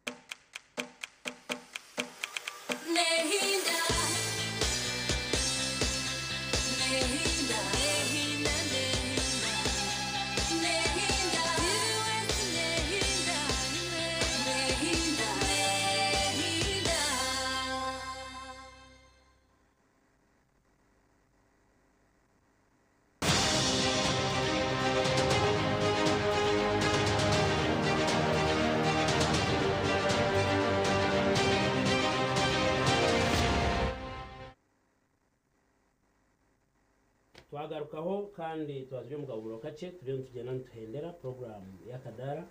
Speaker 3: Twagarukaho kandi twaba turi omu kabuuro kakye turiyo nitugyenda nituhendera puroguraamu y'akadaara.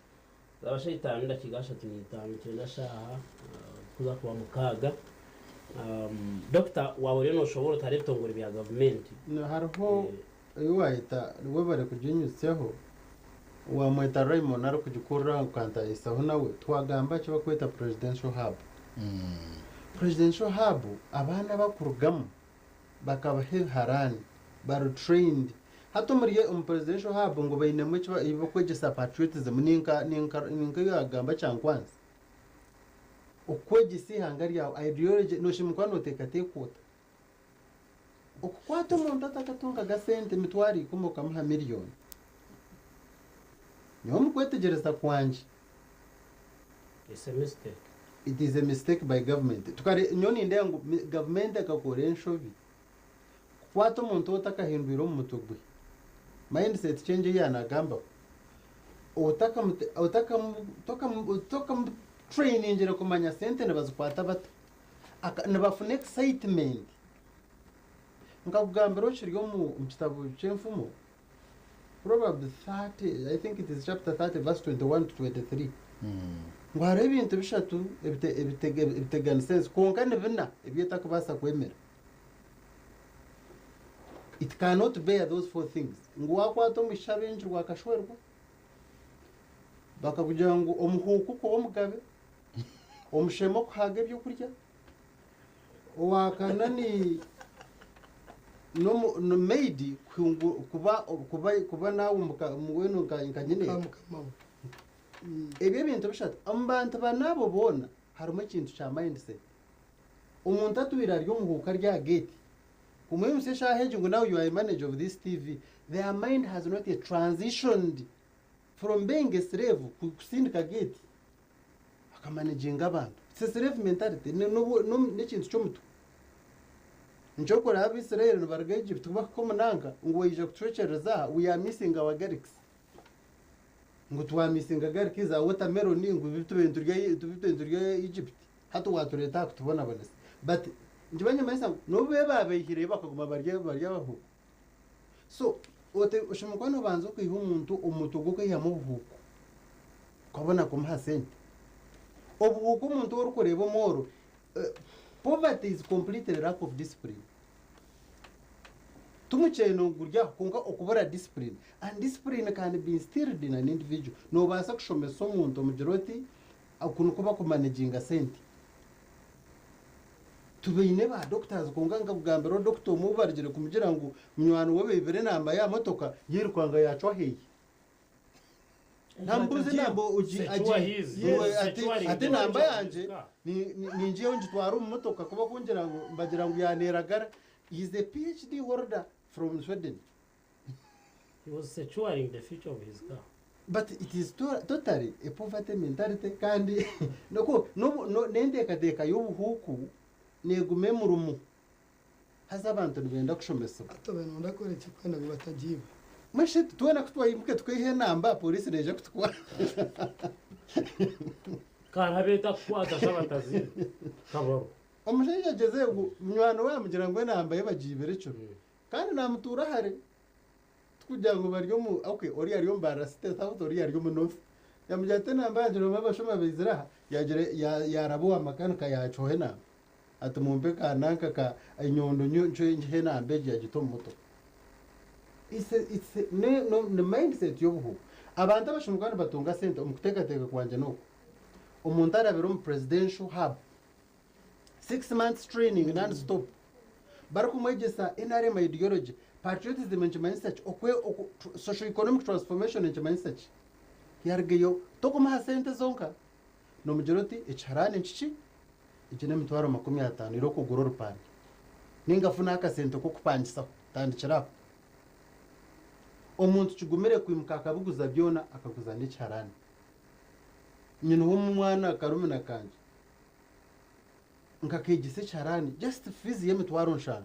Speaker 3: Zaaba shaaha itaano n'edakiika ashatu n'itaano kyenda shaaha kuza kuba mukaaga. Dokita waaba oriyo nooshoboora ota hariho ebitongore bya gavumenti.
Speaker 4: Hariho ei waayeta webare kuginyutsyaho, waamweta Raymond arikugikurira nkantahisaho nawe, twagamba eki barikweta Presidential Hub. Presidential Hub abaana abarikurugamu bakabaha ebiharaani bari trained. Hati omuri omu Presidential Hub ngu bainemu eki barikwegyesa patriotism ninka ninka ninka ei waagamba Kyankwanzi. Okwegyesa eihanga ryawe ideology noshemeriire kuba noteekateeka ota? Okukwata omuntu atakatungaga sente emitwaro ikumi okamuha miriyoni. Nyowe omu kwetegyereza kwangye.
Speaker 3: It's a mistake.
Speaker 4: It is a mistake by government. Tukare nyowe nindeeba ngu government ekakora enshobi kukwata omuntu otakahindwire omu mutwe gwe. Mindset change ei yanagambaho. Otakamute otakamu otakamu otakamu trainingire kumanya sente nibazikwata bata. Aka nibafuna excitement. Nkakugambira okiri omu kitabo ky'enfumu Proverbs 30, I think it is chapter 30 verse 21 to 23. Ngu hariho ebintu bishatu ebite- ebitege- ebiteganisa ensi kwonka ni bina ebi etakubaasa kwemera. It cannot bear those four things. Ngu wakwata omwishiki abengirwe akashwerwa, bakakugira ngu omuhuuku kuba omugabe, omushema okuhaaga ebyokurya, Owakana ni ni maid kuba kuba kuba naawe mbwenu nka nka nyine
Speaker 2: Nka mukama we.
Speaker 4: Ebyo ebintu bishatu omu bantu bana abo boona harimu ekintu kya mindset. Omuntu atwire ari omuhuuku ari aha gate kumwimutsya eshaaha egi ngu now you are a manager of this TV their mind has not yet transitioned from being a slave kusindika gate. Akamanaginga abantu. It's a slave mentality. N'ekintu ky'omutwe. Nikyo orikureeba Abaisraeli nibaruga Egypt kubahika omu nanka ngu waija kutucwekyerereza aha, we are missing our garlics. Ngu twamisinga garlic za watermelon ngu ebi tubaire niturya ebi tubaire niturya Egypt hati watureeta aha kutubonabonesa. But nikiba nikimanyisa ngu n'obu bo baabaihireyo bakaguma bari bari abahuuku. So ote oshemereire kuba noobanza okaiha omuntu omu mutwe gw'okwihamu obuhuuku. Okabona kumuha sente. Obuhuuku omuntu ou orikureeba omworo, poverty is completely lack of discipline. Ti mukyeeno guri aho kwonka okubura discipline and discipline can be instilled in an individual. Noobaasa kushomesa omuntu omugire oti oku nikwo bakumanaginga sente. Tubaine ba doctors kwonka nkakugambira doctor omwe ou barugire kumugira ngu munywani we baibire enamba y'aha motoka yairuka yaacwa aheehi. Ntamubuuza enamba ogi
Speaker 3: Secure
Speaker 4: agi
Speaker 3: his.
Speaker 4: iwe
Speaker 3: Yes,
Speaker 4: ati
Speaker 3: securing
Speaker 4: ati
Speaker 3: the
Speaker 4: enamba
Speaker 3: future of
Speaker 4: yangye
Speaker 3: his car.
Speaker 4: ni- ni- ningiyeho ngitwara omu motoka kuba kungira ngu mbagira ngu yaneeragara. He is a PhD holder from Sweden.
Speaker 3: He was securing the future of his car.
Speaker 4: But it is to totally a poverty mentality kandi n'oku n'obu no n'enteekateeka y'obuhuuku neeguma emurimu. Haza abantu nibenda kushomesibwa.
Speaker 2: Hati obaire noyenda kukora ki kwenda ngu batagiiba?
Speaker 4: Mbwenu shi twena ku twaimuka tukaiha enamba, pooriisi neija kutukwata?
Speaker 3: Karabe etakukwata shaba bataziine. Kabarwa.
Speaker 4: Omushaija agyeze ngu munywani we amugira ngu enamba ye bagiibire ekiro. Kandi naamutuura hare. Tikugira ngu bari omu, okay, oriya ari omu Mbarara City South, oriya ari omu North. Yaamugira ati enamba yangye noomanya abashuma baizire aha, yaagira yaaraba owa makanika yaacwaho enamba. Ati mumpe ka nanka ka enyondo nyo ncwe ngihe enamba egi yagita omu motoka. It's a, it's a, ne, no, ni mindset y'obuhuuku. Abantu abashemereire kuba nibatunga sente omu kuteekateeka kwangye n'oku. Omuntu arabire omu presidential hub, 6 months training non stop, barikumwegyesa NRM ideology, patriotism nikimanyisa ki, okwe, oku, socio economic transformation nikimanyisa ki. Yarugayo tokumuha sente zonka, nomugira oti ekiharaani nkiki, Egi n'emitwaro 50 eri okugura orupande. Ninga funa akasente k'okupangisaho, tandikira aho. Omuntu kigumire kwimuka akabiguza byona akaguza n'ekiharani. Nyineho omwana karumuna kangye, nkakegyesa ekiharani just fees y'emitwaro 7.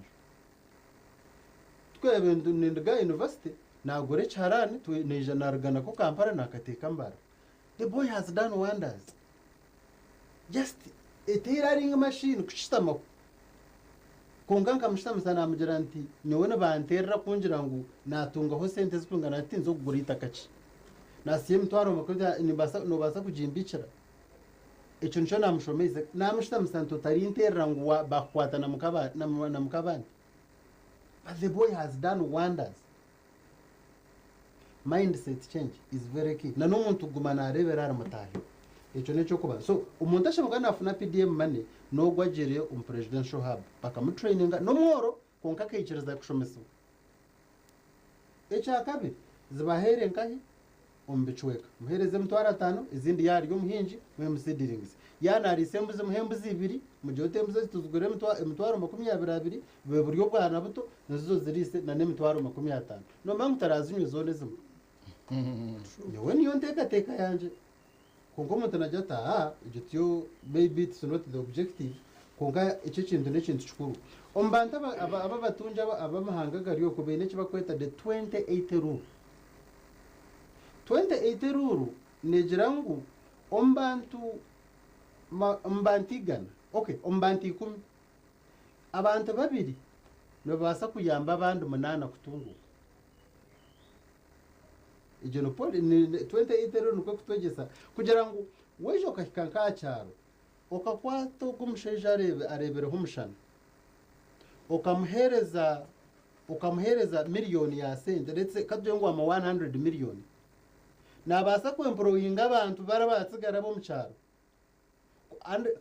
Speaker 4: Tukareeba ninduga university nagura ekiharani naija naruga nako Kampala nakateeka Mbarara. The boy has done wonders. Just a tailoring machine kukishutamaho. Kwonka nkamushutamisa naamugira nti, Nyowe nibanteerera kungira ngu naatungaho sente zirikwingana ziti nze kugura eitaka ki? Naasiya emitwaro 20, noobaasa kugimbikira? Ekyo nikyo naamushomeise. Naamushutamisa nti, Otarinteerera ngu baakukwata na mukabandi. But the boy has done wonders. Mindset change is very key. Na n'omuntu kuguma naareebera ahari mutaahi we. Ekyo n'eky'okubanza. So omuntu ashemererwa naafuna PDM money n'ogwo agiire omu presidential hub bakamutraininga n'omworo kwonka akaikiriza kushomesibwa. Ekyakabiri, zibaheere nkahi omu bicweka. Muheereze 50,000, ezindi yaaba ari omuhingi muhe seedlings. Yaaba naariisa embuzi muhe embuzi ibiri, mugire oti embuzi ezi tuzigure 20,000 bube buri obwana buto nizo ziriise na n'emitwaro 50. Noomanya ngu tarazinywe zoona ezimwe. Nyowe niyo nteekateeka yangye. Kwonka omuntu nagira ati aa egyo tiyo maybe it's not the objective kwonka ekyo ekintu n'ekintu kikuru. Omu bantu ababatungi ab'amahanga gari okwo baine eki barikweta the 2080 rule. 2080 rule neegira ngu omu bantu 100, okay, omu bantu 10, abantu babiri nibabaasa kuyamba abandi munaana kutunguuka. Egyo ni 2080 rule nikwo kutwegyesa kugira ngu waija okahika nk'aha kyaro okakwata ogu omushaija areebereho omushana okamuheereza miliyoni ya sente, let's say katugire ngu wamuha 100 million, naabaasa kwemployinga abantu barabatsigara b'omu kyaro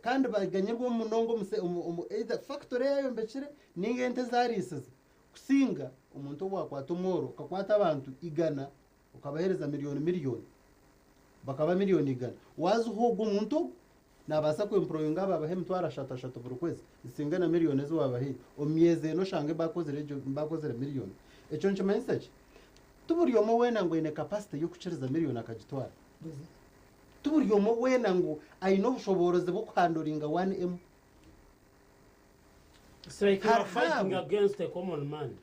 Speaker 4: kandi baganyirwe munonga omu either factory eyayombekire ninga ente ezariisize kusinga omuntu obu wakwata omworo okakwata abantu 100 okabaheereza miliyoni miliyoni bakaba miliyoni 100 waziha ogwo omuntu ogwo nabaasa kwemployinga aba abaha 30,000 ashatu buri kwezi zisinga na miliyoni ezi wabahaire omu myezi ena oshange bakozire egyo bakozire miliyoni. Ekyo nikimanyisa ki? Ti buri omwe weena ngu aine capacity y'okukiriza miliyoni akagitwara. Ti buri omwe weena ngu aine obushoboorozi bw'okuhandlinga 1M.
Speaker 3: It's like you are fighting
Speaker 4: Harhabu.
Speaker 3: against a common man.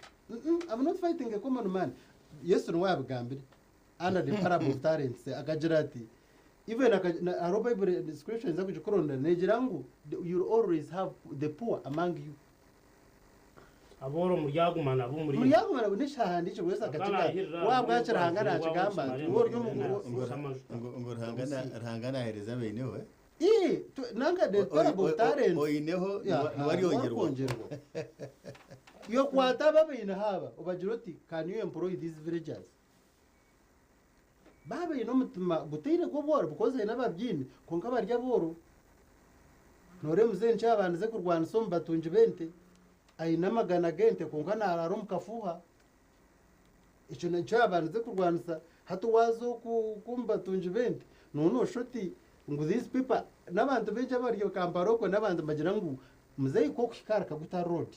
Speaker 4: I'm not fighting a common man. Yesu niwe yabigambire under the parable of talents akagira ati even hariho Bible description nza kugikuronda negira ngu you'll always have the poor among you.
Speaker 3: Abooro muryaguma nabo muri.
Speaker 4: Muryagumana n'ekihandiikirwe Yesu akakigamba wabwakirahanga nakigamba nti wowe ori
Speaker 1: Ngo Ruhanga nahereza beineho, eh?
Speaker 4: Ii, nanka the parable of talents.
Speaker 1: Oineho
Speaker 4: Ya,
Speaker 1: niwariyongerwa.
Speaker 4: warwongerwa. Yokwata ababaine haaba obagira oti, "Can you employ these villagers?" Babaine omutima gutaire gw'obworo because haine ababyine kwonka bari abooro. Noreeba muzeeyi nikyo yabandize kurwanisa omu batungi b'ente, aine amagana g'ente kwonka naraara omu kafuuha. Ekyo nikyo yabandize kurwanisa. Hati waaza oku omu batungi b'ente noona oshusha oti ngu these people n'abantu baingi abari Kampala okwo n'abantu nibagira ngu muzeeyi k'okuhika ahari Kaguta Road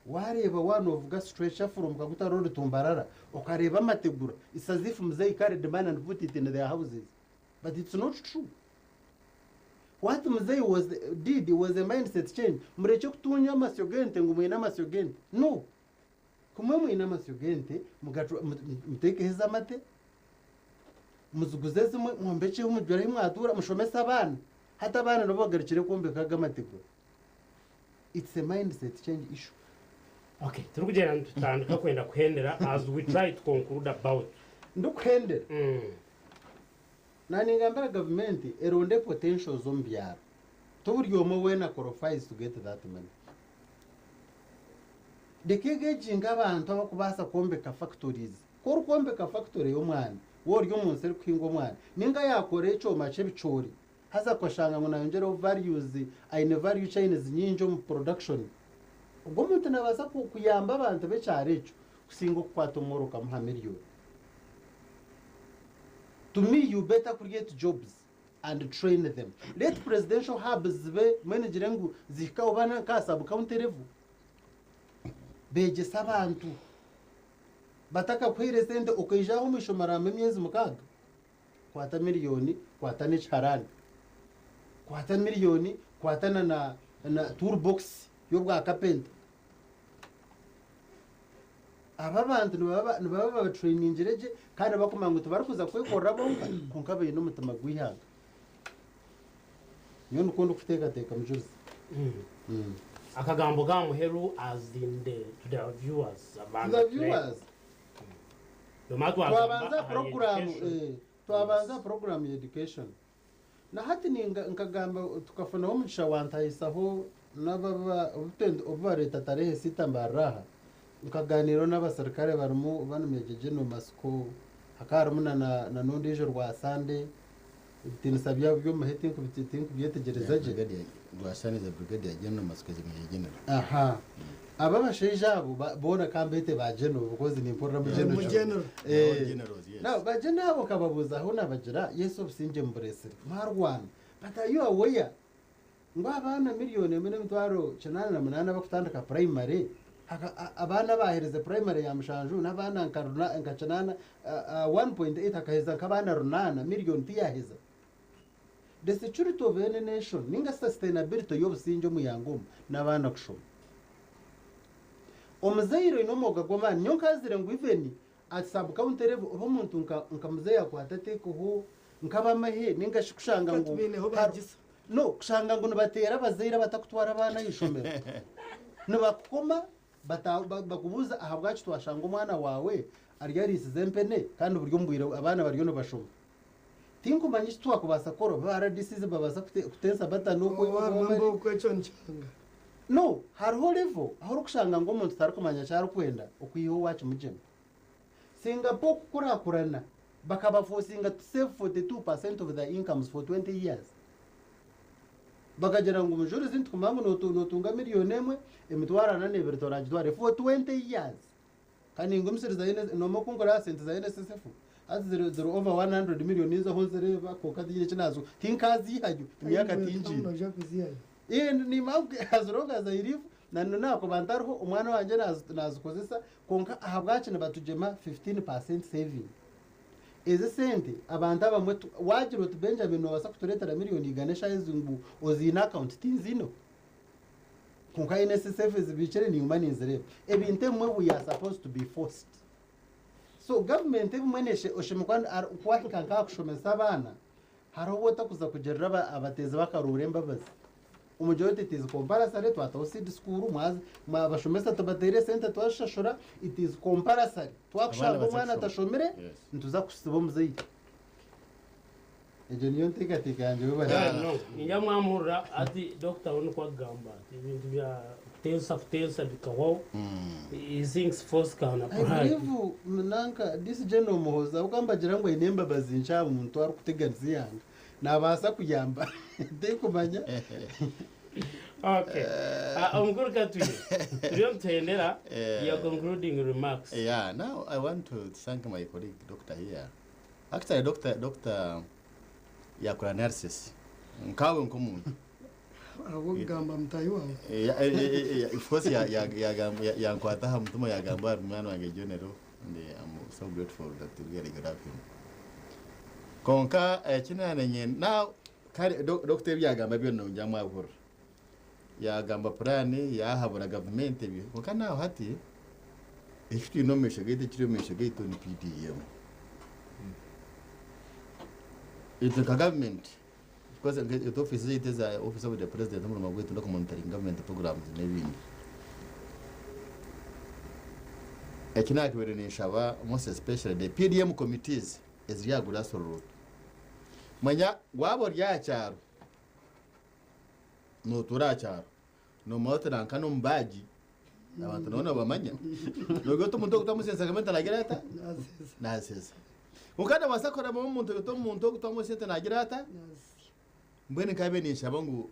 Speaker 4: wareeba waaba novuga stretcher from Kaguta Road to Mbarara okareeba amategura, it's as if muzeeyi carried money and put it in their houses, but it's not true. What muzeeyi was did was a mindset change. Murekye kutunya amasyo g'ente ngu mwine amasyo g'ente. No, kumwe mwine amasyo g'ente muteekeho ez'amate, muziguze zimwe, mwombekyeho mugire ahu mwatura, mushomese abaana. Hati abaana nabo bagarukire kwombeka aga amategura. It's a mindset change issue.
Speaker 3: Okay, turi kugenda nitutandika kwenda kuhendera as we try to conclude about.
Speaker 4: Ndikuhendera naningambira gavumenti eronde potentials omu byaro. To buri omwe weena qualifies to get that money. Reka egeginga abantu abakubaasa kwombeka factories. Ku orikwombeka factory y'omwana woori omu nsi erikuhinga omwana ninga yakora ekyoma ky'ebicoori haza akashanga ngu nayongyeraho values, aine value chains nyingi omu production, ogwo omuntu nabaasa kuyamba abantu b'ekyaro ekyo kusinga okukwata omworo okamuha miliyoni. To me, you better create jobs and train them. Let presidential hubs zibe mwene gire ngu zihika oba nka sub county level, beegyesa abantu batakakuhaire sente okaijaho omu ishomero hama emyezi 6. Kwata miliyoni, kwata n'ekiharani, kwata miliyoni, kwata na toolbox y'obwa kapenta. Aba bantu nibaba babatrainingire gye kandi bakumanya ngu tibarikuza kwekorera bonka kwonka baine omutima gw'ihanga. Nyowe nikwo ndikuteekateeka, mujuzi.
Speaker 3: Akagambo ka muheru as in the to the viewers
Speaker 4: To
Speaker 3: abantu
Speaker 4: the viewers
Speaker 3: Nomara twagamba
Speaker 4: twabanza
Speaker 3: aha
Speaker 4: program
Speaker 3: education.
Speaker 4: twabanza program ya education na hati ninga nkagamba tukafunaho omugisha wantahisaho n'ababa obu bareeta tarehe sita mbarraha nkaganiiraho n'abasirikare barimu banu Major General Masiko, hakaba harimu na n'ondiijo Rwasande, ebitiinisa byabo by'omuhe tinkubyetegyereza gye.
Speaker 1: Rwasande is a brigadier general, Masiko is a major general.
Speaker 4: Aha, aba abashaija abo boona kambeete ba general because nimpurira mu
Speaker 2: Mu
Speaker 4: general.
Speaker 2: general.
Speaker 1: They're all generals, yes.
Speaker 4: Now ba general abo kababuuza aho nabagira yes, obusingye muburesire mwarwana, but are you aware ngu abaana 1,888,000 bakutandika primary, abaana bahereze primary ya mushanju n'abaana nka kinaana, 1.8 hakaheza nk'abaana 8 miliyoni tiyaheza. The security of any nation ninga sustainability y'obusingye omuyanga omu n'abaana kushoma. Omuzaire oine omwoga gw'amaani nyo nkazire ngu even at sub county level oba omuntu nka muzeeyi akwata ateekeho nk'abamahe ninga shi kushanga ngu
Speaker 2: Katubiineho bagisa.
Speaker 4: No kushanga ngu nibateera abazaire abatakutwara abaana ah'ishomero, nibakukoma bakubuuza ahabwaki twashanga omwana wawe ari arisize empene kandi buri omu bwire abaana bariyo nibashoma. Tinkumanya eki twakubaasa kukora oba RDCs babaasa kuteesa batano.
Speaker 2: Oba ekyo nikyanga.
Speaker 4: No hariho level aho orikushanga ngu omuntu tarikumanya kyarikwenda okwiha owakimugyema. Singapore kukurakurana bakabaforcinga to save 42% of their incomes for 20 years. Bakagira ngu mujurizi nitukumanya ngu notunga 1,042,000 toragitware for 20 years. Kandi ngumisiriza noma kunkora sente za NSSF hati ziri over 100 million nizo nzireba, konka tinyine kinazo tinkazihayo emyaka tingiine.
Speaker 2: Noja kuzihayo.
Speaker 4: Nimambu as long as I live na nako bantariho omwana wanje nazikozesa. Konka ahabwaki nibatugema 15% saving? Ezi sente abantu abamwe wagira oti Benjamin nobasa kutureetera 100,000,000 eshaaha ngu oziine account, tinzino. Konka NSSF ezibikire ninyuma ninzireeba. Ebintu ebimwe we are supposed to be forced. So government ebimwe oshemekwa kwahika nkakushomesa abaana, hariho obu otakuza kugirira abateezi bakarura embabazi. Omugire oti it is compulsory, twataho seed school, abashomesa tubateire sente twashashura, it is compulsory. Twakushanga
Speaker 1: Abaana
Speaker 4: omwana
Speaker 1: baze kushoma.
Speaker 4: atashomire, nituza kusiba omuzaire. Egyo niyo nteekateeka yangye webare.
Speaker 3: No, ninja mwamuhurira ati doctor we nikwo agamba ati ebintu bya kuteesa kuteesa bikahwaho. He thinks force can
Speaker 4: I
Speaker 3: apply.
Speaker 4: believe nanka this general Muhoza ukambagira ngu aine embabazi nkyaba omuntu arikuteganisa ihanga nabaasa kuyamba, tinkumanya.
Speaker 3: Okay. Omukuru Katwiine, turiyo nituhendera, your concluding remarks.
Speaker 1: Yeah, now I want to thank my colleague doctor here. Actually, doctor yakora analysis. Nkawe nk'omuntu.
Speaker 2: Ahabw'okugamba mutahi wawe.
Speaker 1: Of course yankwata aha mutima yagamba ari mwana wange general, and I'm so grateful that we really got him. Konka kinanenye now kare doctor ebyagamba byonna njya mwabura. Yagamba plan yahabura government ebyo. Konka now hati eki twine omu maisho gaitu, ekiri omu maisho gaitu ni PDM. Itwe nka government, of course itwe office zaitu eza Office of the President, omurimo gwaitu n'okumonitoring government programs n'ebindi. Eki nakibere ninshaba most especially the PDM committees eziri aha grassroots. Manya waba ori aha kyaro, notuura aha kyaro, nomanya oti nanka n'omubaagi, abantu nabo nibabamanya. Nogira oti omuntu ogutamu sente gavumenti nagira ata?
Speaker 2: Nazeza.
Speaker 1: Nazeza. Konka nabaasa kuraba omuntu ogita omuntu ogutamu sente nagira ata?
Speaker 2: Nazisya.
Speaker 1: Mbwenu nkabe ninshaba ngu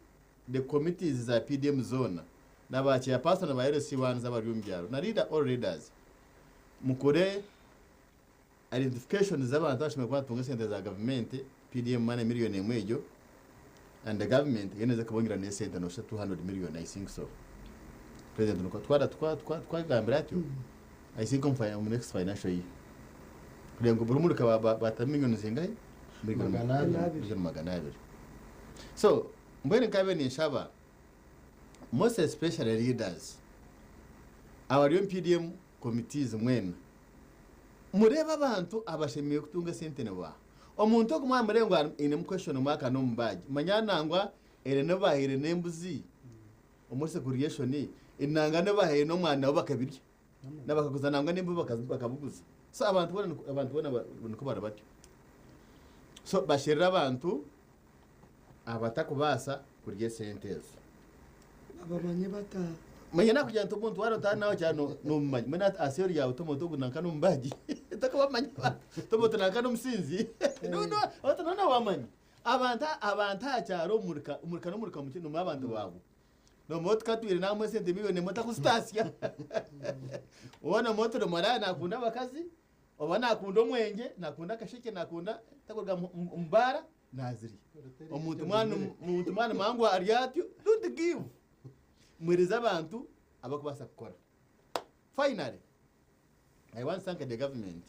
Speaker 1: the committees za PDM zoona n'aba chairperson ba LC1 abari omu byaro na leader, all leaders, mukore identification z'abantu abashemereire kuba batunga esente za gavumenti, PDM money 1 million egyo, and the government yeneze kubongerera n'esente nosha 200 million, I think so. President nuko twara twagambira atyo, I think omu next financial year, kugira ngu buri murika bata miliyoni zingahe?
Speaker 4: 200.
Speaker 1: 200,000,000. So mbwenu nkabe ninshaba most especially leaders abari omu PDM committees mwena murebe abantu abashemereire kutunga esente nibaha. Omuntu ogu mwamureba ngu ainemu question mark n'omubaagi, manya nangwa ere nibahire n'embuzi. Omuri segregation enanga n'abahaire n'omwana nabo bakabirya nabakaguza nangwa n'embu bakabuguza. So abantu boona abantu boona nikwo bari batyo. So basherure abantu abatakubaasa kurya esente ezo.
Speaker 2: Babamanye bata?
Speaker 1: Manya nakugira nti omuntu waaba otari nawe kyaba nomumanya. Mbwenu hati aha seeri yaawe tomuntu ogu nanka n'omubaagi tokubamanya tomuntu nanka n'omusinzi abantu noona wamanya. Abantu abantu aha kyaro omurika omurika n'omurika mukye nomanya abantu baawe. Nomanya oti Katwire naamuha esente milioni emwe takuzitaasya. Woona omanya oti Rumaraaya naakunda abakazi oba naakunda omwengye naakunda akashekye naakunda takuruga omu baara naazirya. Omuntu mwana omuntu mwana mangu ari atyo don't give. Muhereze abantu abakubaasa kukora. Finally, I want to thank the government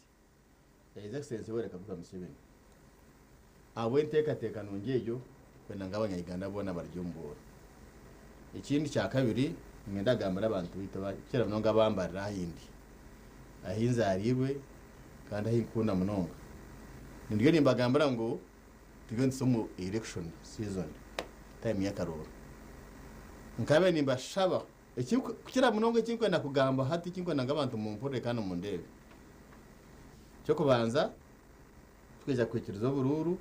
Speaker 1: ya His Excellency Yoweri Kaguta Museveni ahabw'enteekateeka nungi egyo kwenda ngu abanya-Uganda boona barye omu bworo. Ekindi kya kabiri, niinyenda kugambira abantu baitu kukira munonga abambarira ahi ndi, ahi nzaariirwe kandi ahi nkukunda munonga. Nindiyo nimbagambira ngu turiyo nituza omu election season, time y'akarooro. Nkabaire nimbashaba Ekirikukira munonga eki ndikwenda kugamba hati, eki ndikwenda ngu abantu mumpurire kandi mundeebe, eky'okubanza, tikwija kwikiriza oburuuru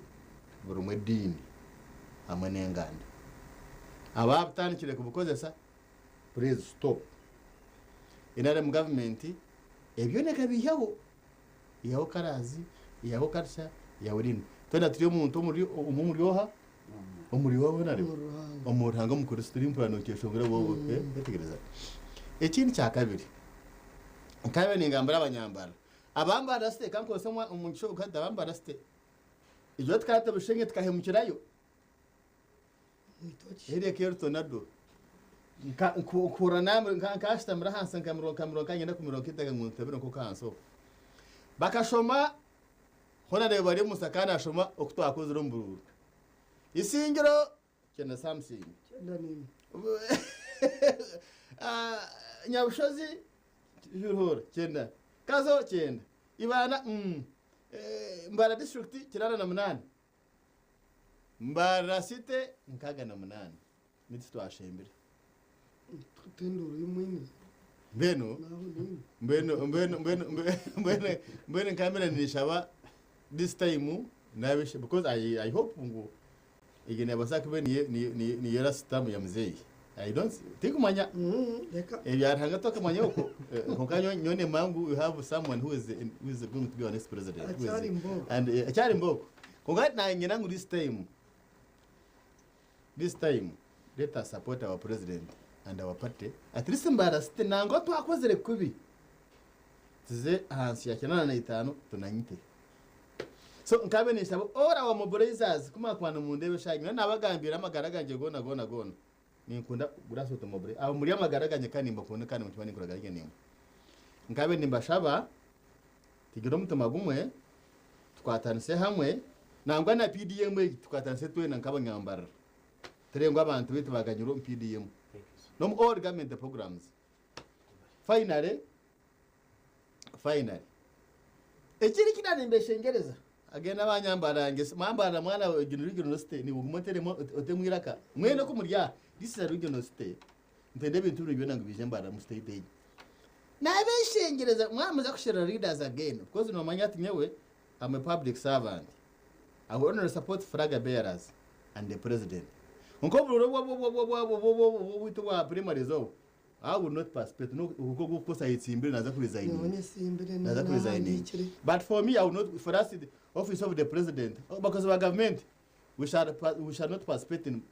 Speaker 1: burimu ediini hamwe n'enganda. Abaabutandikire kubukozesa, please stop. Nrm gavumenti ebyo ekabiihaho, eihaho colours, eihaho culture, eihaho ediini. Twena turi omuntu omuri omwe omuri oha? Omuri oha hoona ariho? Omu Ruhanga omukristo turi mpurira nokyeshongora wowe wetegereza. Ekindi kyakabiri, nkabe ningambira abanyambara, abambara site kankozese omugisha ogu hati abambara site, ijo tukata obushenge tukahemukirayo. Ereka eri tornado nkuhurira nkashutamire ahansi nka nkanyenda kumirongo nk'etaano ngu ntabire nk'oku ahansi okwo. Bakashoma Hoona reeba bari omu Saka naashoma oku twakozire omu buruuru. Isingiro kyenda something. Nyabushozi Ruhura kyenda. Kazo kyenda. Ibanda mm. Mbarara district 98. Mbarara city 68. Nitwe twashembire.
Speaker 2: Tenduro y'omwine.
Speaker 1: Mbwenu mbwenu mbwenu mbwenu mbwenu mbwenu nkamera nishaba this time nabishe because I, I hope ngu egi nebaasa kuba niyo niyo niyo niyo last term ya muzeeyi. I don't tikumanya
Speaker 2: Reka
Speaker 1: ebya Ruhanga tokamanya okwo konka nyowe nyowe nemanya ngu we have someone who is who is going to be our next president. Who is-
Speaker 2: Akyari mbooko.
Speaker 1: And akyari mbooko. Konka nanyenda ngu this time This time let us support our president and our party at least Mbarara city nangwa twakozire kubi tuze ahansi ya 85 tunanyite. So nkabe ninshaba all our mobilizers kumwakuba nimundeeba eshaaha egi nyowe nabagambira amagara gangye goona goona goona ninkunda grassroot mobilizer abo muri amagara gangye kandi nimbakunda kandi mutima ninkoragana gye naimwe. Nkabe nimbashaba tugire omutima gumwe tukwatanise hamwe nangwa na PDM egi tukwatanise twena nk'abanyambarara turebe ngu abantu baitu baganyirwe omu PDM n'omu all government programs. Finally, finally, ekindi eki naanimbeshengyereza again abanyambarara nge mwambarara mwana egi ni regional city niiwe ogume oteremu otemu eiraka mwena oku muri aha this is a regional city nitwenda ebintu binu byona ngu biije mbarara mu state egi. Nabeshengyereza mwamuza kusherura leaders again because nomanya ati nyowe am a public servant I will only support flag bearers and the president nka obururu obwaitu obwa primaries obu I will not participate nko ogu of course ayetsimbire naza ku resigninga
Speaker 2: Nyowe nyesimbire
Speaker 1: naza ku resigninga
Speaker 2: nahandiikire.
Speaker 1: but for me I will not for us the office of the president abakozi ba government we shall we shall not participate in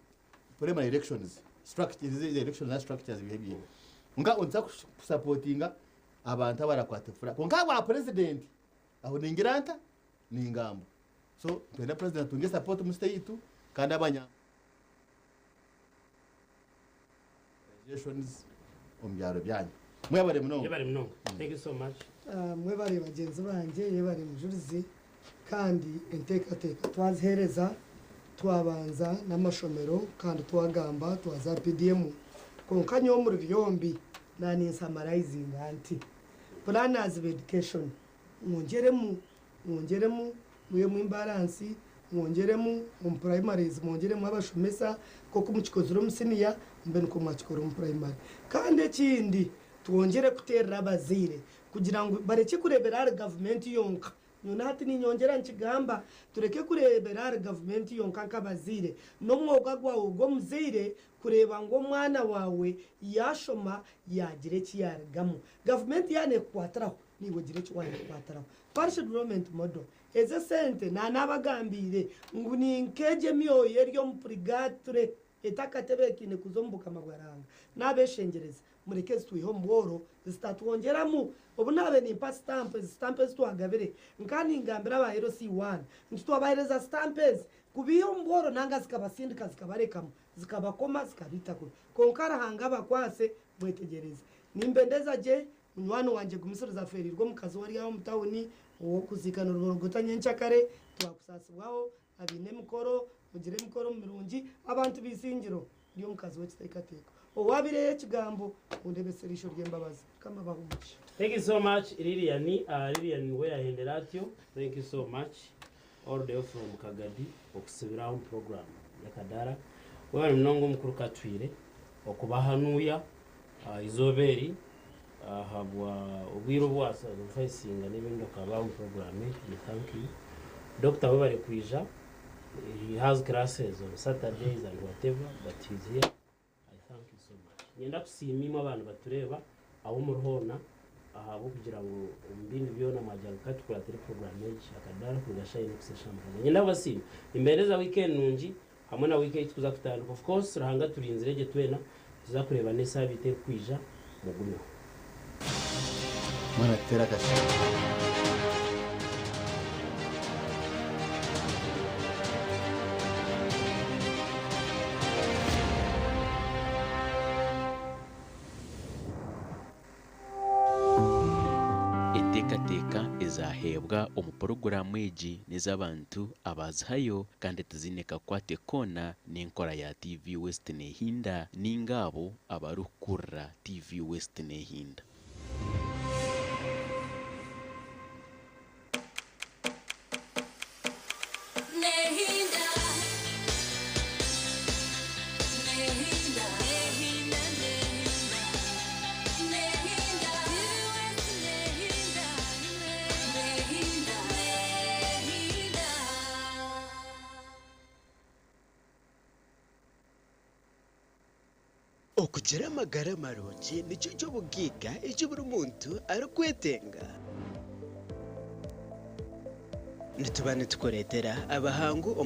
Speaker 1: primary elections structures elections na structures bihe nka onza kusapotinga abantu abarakwata flag konka aba president aho ningira nta ningamba so twenda president atunge support omu state yitu kandi abanya organizations omu byaro byanyu mwebare munonga.
Speaker 3: Yebare munonga. Thank you so much.
Speaker 2: Mwebare bagyenzi bangye, yebare mujurizi kandi enteekateeka twaziheereza twabanza n'amashomero kandi twagamba twaza aha PDM kwonka nyowe omuri byombi naninsamarayizinga nti planners ba education mwongyeremu mwongyeremu mwihemu imbalance. Mwongyeremu omu primaries, mwongyeremu abashomesa nk'oku mukikozire omu siniya, mube nikwo mwakikora omu primary. Kandi ekindi, twongyere kuteerera abazaire kugira ngu barekye kureebera ahari gavumenti yonka. Nyowe na hati niinyongyera nkigamba, tureke kureebera ahari gavumenti yonka nk'abazaire. N'omwoga gwawe gw'omuzaire kureeba ngu omwana waawe yaashoma yaagira eki yaarugamu. Gavumenti yaaba neekukwatiraho, naiwe gira eki waayekwatiraho. Parish Development Model, Ezo esente naanabagambiire ngu ni nk'egyo emyoyo eri omu purigature etakatebeekaine kuza omu Bukama bwa Ruhanga. Naabeshengyereza, mureke zitwihe omu bworo, zitatwongyeramu. Obu naabaire nimpa sitampu, ezi sitampu ezi twagabire, nkaba ningambira aba LC one nti twabaheereza sitampu ezi kubiiha omu bworo nanga zikabasindika zikabarekamu, zikabakoma, zikabaita kubi. Kwonka Ruhanga abakwatse, mwetegyereze. Nimbendeza gye Munywani wangye Gumisiriza afeereirwe omukazi we ari aho omu tauni, ow'okuziika niriborogota nyenkyakare. Twakusaasibwaho, abaine emikoro, mugire emikoro mirungi. Abantu b'eisingiro, ndi omukazi w'ekiteekateeko. Owaabireyo ekigambo, ondeebese eriisho ry'embabazi. Mukama abahe omugisha.
Speaker 3: Thank you so much Lilian, Lilian niwe yahendera atyo, thank you so much all the way from Kagadi okusibira aho omu program y'akadaara. Webare munonga omukuru Katwire okubahanuuya Izooba eri ahabwa obwire obu wasacrificinga n'ebindi okaba omu program egi we thank you. Doctor webare kwija, he has classes on Saturdays and whatever but he's here, I thank you so much. Niinyenda kusiima imwe abaana batureeba ahu muri hoona ahabw'okugira ngu omu bindi byona mwagira ngu katukuratire program egi akadaara kuruga shaaha ina okuhitsya shaaha mukaaga. Niinyenda kubasiima. Nimbeereza weekend nungi. Hamwe na wiiki ei turikuza kutandika. Of course Ruhanga aturinzire gye twena, nituza kureebana esaabiiti erikwija, mugumeho.
Speaker 1: Mwana tuteere akashushani.
Speaker 7: Enteekateeka ezaaheebwa omu puroguraamu egi n'ez'abantu abaazihayo kandi tiziine kakwate koona n'enkora ya TV West Nehinda ninga abo abarikukurira TV West Nehinda.
Speaker 8: Okugira amagara marungi nikyo ky'obugaiga eki buri muntu arikwetenga. Nituba nitukureetera abahangu omu.